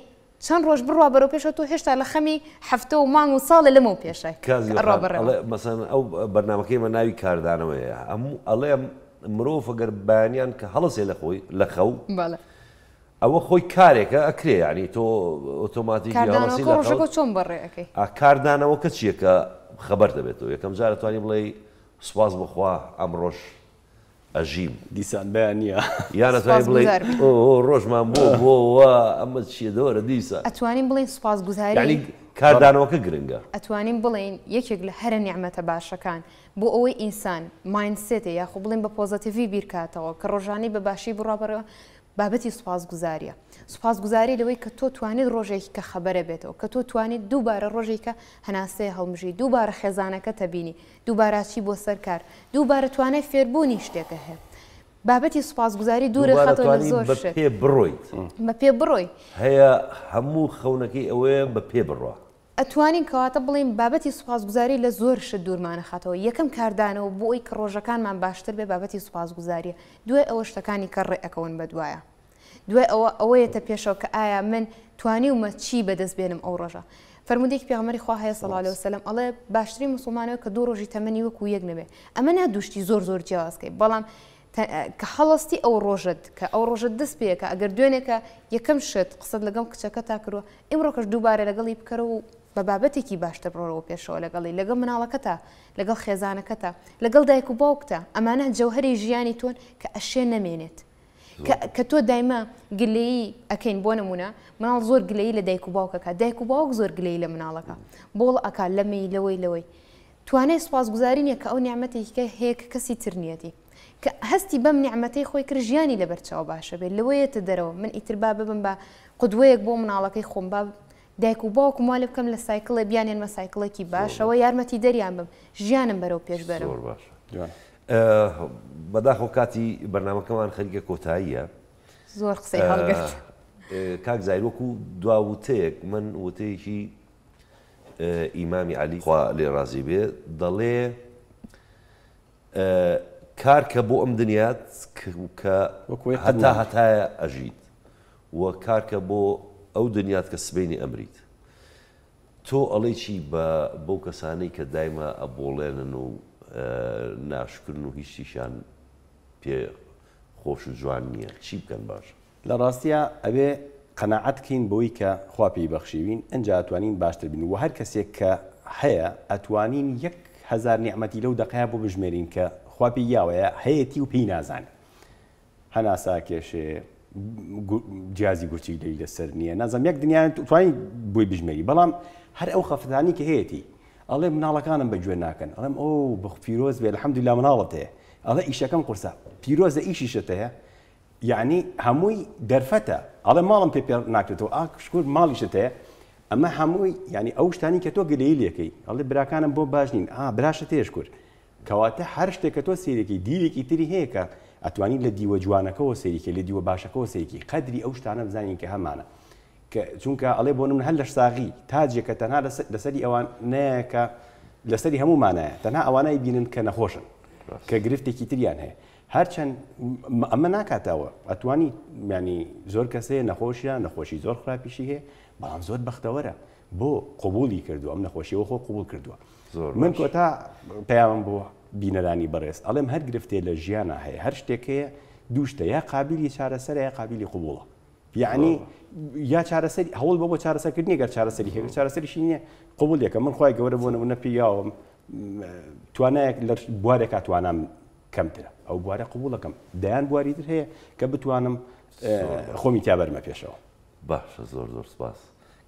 Speaker 2: چەند ڕۆژ بڕوا بەرەو پێشەوە تۆ هێشتا لە خەمی هەفتە و مانگ و ساڵێ لەمەو پێشە
Speaker 1: کازی
Speaker 2: ئەڕوا
Speaker 1: خان
Speaker 2: بەڕێوە.
Speaker 1: ئەڵێ مەسەن ئەو بەرنامەکەی مە ناوی کاردانەوەیە هەموو ئەڵێ مرۆڤ ئەگەر بەیانیان کە هەڵەسێ لە خۆی لە خەو
Speaker 2: بەڵێ.
Speaker 1: ئەوە خۆی کارێکە ئەکرێ یانی تۆ ئۆتۆماتیکی هەڵەسی
Speaker 2: کاردانەوەکە
Speaker 1: لە خەو
Speaker 2: ڕۆژەکە چۆن بەڕێ ئەکەی؟
Speaker 1: ئا کاردانەوەکە چییە کە خەبەر دەبێتەوە یەکەم جار ئەتوانی بڵێی سوپاس بۆ خوا ئەمڕۆش ئەژیم.
Speaker 3: دیسان بەیانییە.
Speaker 1: یان ئەتوانی بڵێی
Speaker 2: سوپاسگوزار بین.
Speaker 1: ئۆ ڕۆژمان بۆ بۆوە ئەمە چییە دەوەرە دیسان.
Speaker 2: ئەتوانین بڵێین سوپاسگوزاری.
Speaker 1: یانی کاردانەوەکە گرنگە.
Speaker 2: ئەتوانین بڵێین یەکێک لە هەرە نیعمەتە باشەکان بۆ ئەوەی ئینسان mindset ێ یاخۆ بڵێین بە positive ی بیرکاتەوە کە ڕۆژانەی بە باشی بڕوا بەڕێوە بابەتی سوپاسگوزاریە. سوپاسگوزاری لەوەی کە تۆ توانیت ڕۆژێکی کە خەبەرە بێتەوە، کە تۆ توانیت دووبارە ڕۆژێکی کە هەناسەیە هەڵمژی، دووبارە خێزانەکەتە بینی، دووبارە چی بۆ سەر کار، دووبارە توانای فێربوونی شتێکە هەیە. بابەتی سوپاسگوزاری دوورە
Speaker 1: دووبارە
Speaker 2: خاتەوە لە
Speaker 1: توانی
Speaker 2: زۆر
Speaker 1: بە
Speaker 2: شت.
Speaker 1: پێ بڕۆیت.
Speaker 2: بە پێ بڕۆی.
Speaker 1: هەیە هەموو خەونەکەی ئەوەیە بە پێ بڕوا.
Speaker 2: ئەتوانین کەواتە بڵێین بابەتی سوپاسگوزاری لە زۆر شت دوورمانەخاتەوە، یەکەم کاردانەوە بۆ ئەوەی کە ڕۆژەکانمان باشتر بێ بابەتی سوپاسگوزاریە، دوای ئەوە شتەکانی کە ڕێ ئەکەون بەدوایا. دوای ئەوە ئەوەیەتە پێشەوە کە ئایا من توانیومە چی بەدەست بێنم ئەو ڕۆژە. فەرموودەیەکی پێغەمبەری خوا هەیە صلی اللە علیە وسلم ئەڵێ باشترین موسڵمان ئەوەیە کە دوو ڕۆژی تەمەنی وەکو یەک نەبێ. ئەمە نا دوو شتی زۆر زۆر جیاواز کەی بەڵام کە هەڵەستی ئەو ڕۆژەت کە ئەو ڕۆژەت دەست پێکە ئەگەر دوێنێکە یەکەم شت قسەت لەگەڵ کچەکەتا کردووە ئیمڕۆکەش دووبارە لەگەڵی بکەرەوە و بە بابەتێکی باشتر بڕۆرەوە پێشەوە لەگەڵی لەگەڵ مناڵەکەتا لەگەڵ خێزانەکەتا لەگەڵ دایک و باوکتا ئەمانە جەوهەری ژیانی تۆن کە ئەشێ نەمێنێت کە تۆ دایمە گلەیی ئەکەین بۆ نمونە مناڵ زۆر گلەیی لە دایک و باوکەکە دایک و باوک زۆر گلەیی لە مناڵەکە بۆڵ ئەکا لەمەی لەوەی لەوەی توانای سوپاسگوزاری نیە کە ئەو نیعمەتێکی کە هەیە کە کەسی تر نیەتی کە هەستی بەم نیعمەتەی خۆی کرد ژیانی لەبەر چاو باشە بێت لەوە یەتە دەرەوە من ئیتر با ببم بە قودوەیەک بۆ مناڵەکەی خۆم با دایک و باوکم وا لێ بکەم لە سایکڵێ بیانێنمە سایکڵێکی باشەوە یارمەتی دەریان بم ژیانم بەرەو پێش بەرم.
Speaker 1: زۆر باشە بەداخەوە کاتی بەرنامەکەمان خەریکە کۆتاییە.
Speaker 2: زۆر قسەی هەڵگرت.
Speaker 1: کاک زاهیر وەکو دوا وتەیەک من وتەیەکی ئیمامی عەلی خوا لێ ڕازی بێ دەڵێ کار کە بۆ ئەم دنیات کە هەتا هەتایە ئەژیت و کار کە بۆ ئەو دنیات کە سبەینێ ئەمریت. تۆ ئەڵێی چی بە بەو کەسانەی کە دایمە ئەبۆڵێنن و ناشکرن و هیچ شتیشیان پێ خۆش و جوان نییە چی بکەن باشە؟
Speaker 3: لە ڕاستیا ئەبێ قەناعەت کەین بەوەی کە خوا پێی بەخشیوین ئنجا ئەتوانین باشتر بین وە هەر کەسێک کە هەیە ئەتوانین 1000 نیعمەتی لەو دەقەیا بۆ بژمێرین کە خوا پێی یاوەیە هەیەتی و پێی نازانێ هەناسە ئەکێشێ جیازی گورچیلەی لەسەر نییە نازم یەک دنیا توانی بۆی بژمێری بەڵام هەر ئەو خەفتانی کە هەیەتی ئەڵێ مناڵەکانم بە گوێ ناکەن ئەڵێم ئەو بە پیرۆز بێ الحمدلله مناڵت هەیە ئەڵێ ئیشەکەم قورسە پیرۆزە ئیشیشت هەیە یعنی هەمووی دەرفەتە ئەڵێ ماڵم پێ پێ ناکرێتەوە ئاک شکور ماڵیشت هەیە ئەمە هەمووی یعنی ئەو شتانی کە تۆ گلەیی لێکەی ئەڵێ براکانم بۆ باش نین ئا براشت هەیە شکور کەواتە هەر شتێک کە تۆ سەیرێکی دیوێکی تری هەیە کە ئەتوانی لە دیوە جوانەکەوە سەیریکەی لە دیوە باشەکەوە سەیرکی قەدری ئەو شتانە بزانین کە هەمانە کە چونکە ئەڵێ بۆ من هەر لەش ساغی تاجێکە تەنها لەسەری ئەوان نەیە کە لەسەری هەموومانایە تەنها ئەوانای بینن کە نەخۆشن کە گرفتێکی تریان هەیە هەرچەند ئەمە ناکاتەوە ئەتوانی ینی زۆر کەسەیە نەخۆشیە نەخۆشی زۆر خراپیشی هەیە بەڵام زۆر بەختەوەرە بۆ قبولی کردو ئەم نەخۆشیەوە خۆ قبول کردووە من کۆتا پەیامم بۆ بینەرانی بەڕێز ئەڵێم هەر گرفتێ لە ژیانا هەیە هەر شتێک هەیە دوو شتە یا قابلی چارەسەرە یا قابلی قبوڵە یعنی یا چارەسەری هەوڵ بۆ بۆ چارەسەرکردنی گەر چارەسەری هەیە چارەسەریشی نییە قبول یەکە من خی گەورە بۆ نمونە پیاوم توانایەک لە بوارێکا توانام کەمترە ئەو بوارە قبوڵەکەم دەیان بواری تر هەیە کە بتوانم خۆمی تیا بەرمە پێشەوە.
Speaker 1: باشە زۆر زۆر سپاس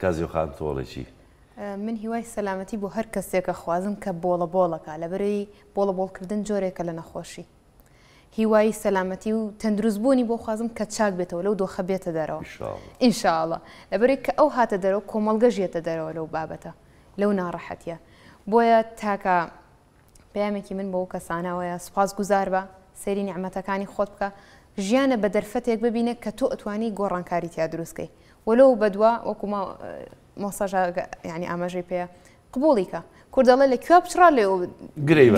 Speaker 1: کازیۆ خان تۆ ئەڵێی چی؟
Speaker 2: من هیوای سەلامەتی بۆ هەر کەسێک ئەخوازم کە بۆڵە بۆڵەکا لەبەرەی بۆڵە بۆڵکردن جۆرێکە لە نەخۆشی هیوای سەلامەتی و تەندروست بوونی بۆ خوازم کە چاک بێتەوە لەو دۆخە بێتە دەرەوە إن شاء الله لەبەرەی کە ئەو هاتە دەرەوە کۆمەڵگەش یەتە دەرەوە لەو بابەتە لەو ناڕەحەتیە بۆیە تاکە پەیامێکی من بۆ کەسانە ئەوەیە سوپاس گوزار بە سەیری نیعمەتەکانی خۆت بکە ژیانە بە دەرفەتێک ببینە کە تۆ ئەتوانی گۆڕانکاری تیا دروست کەی وەلۆ بەدوا وەکو مۆساژ ینی ئاماژەی پێیە قبوڵی کە کورد دەڵێ لە کوێ بچڕا لێ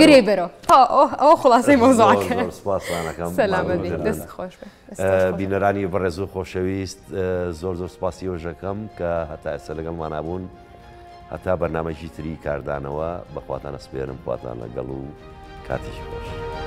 Speaker 2: گرێ بەرەوە ئەوە خلاصەی مۆزاکە
Speaker 1: سپاسانەکەم
Speaker 2: سەلامەت بی دەست خۆش بێ
Speaker 1: بینەرانی بەڕێز و خۆشەویست زۆر زۆر سپاسی ئێوەشەکەم کە هەتا ئێستا لەگەڵمانە بوون. هەتا بەرنامەیەکی تری کاردانەوە بەخواتان ئەسپێرم خواتان لەگەڵ و کاتێکی خۆش.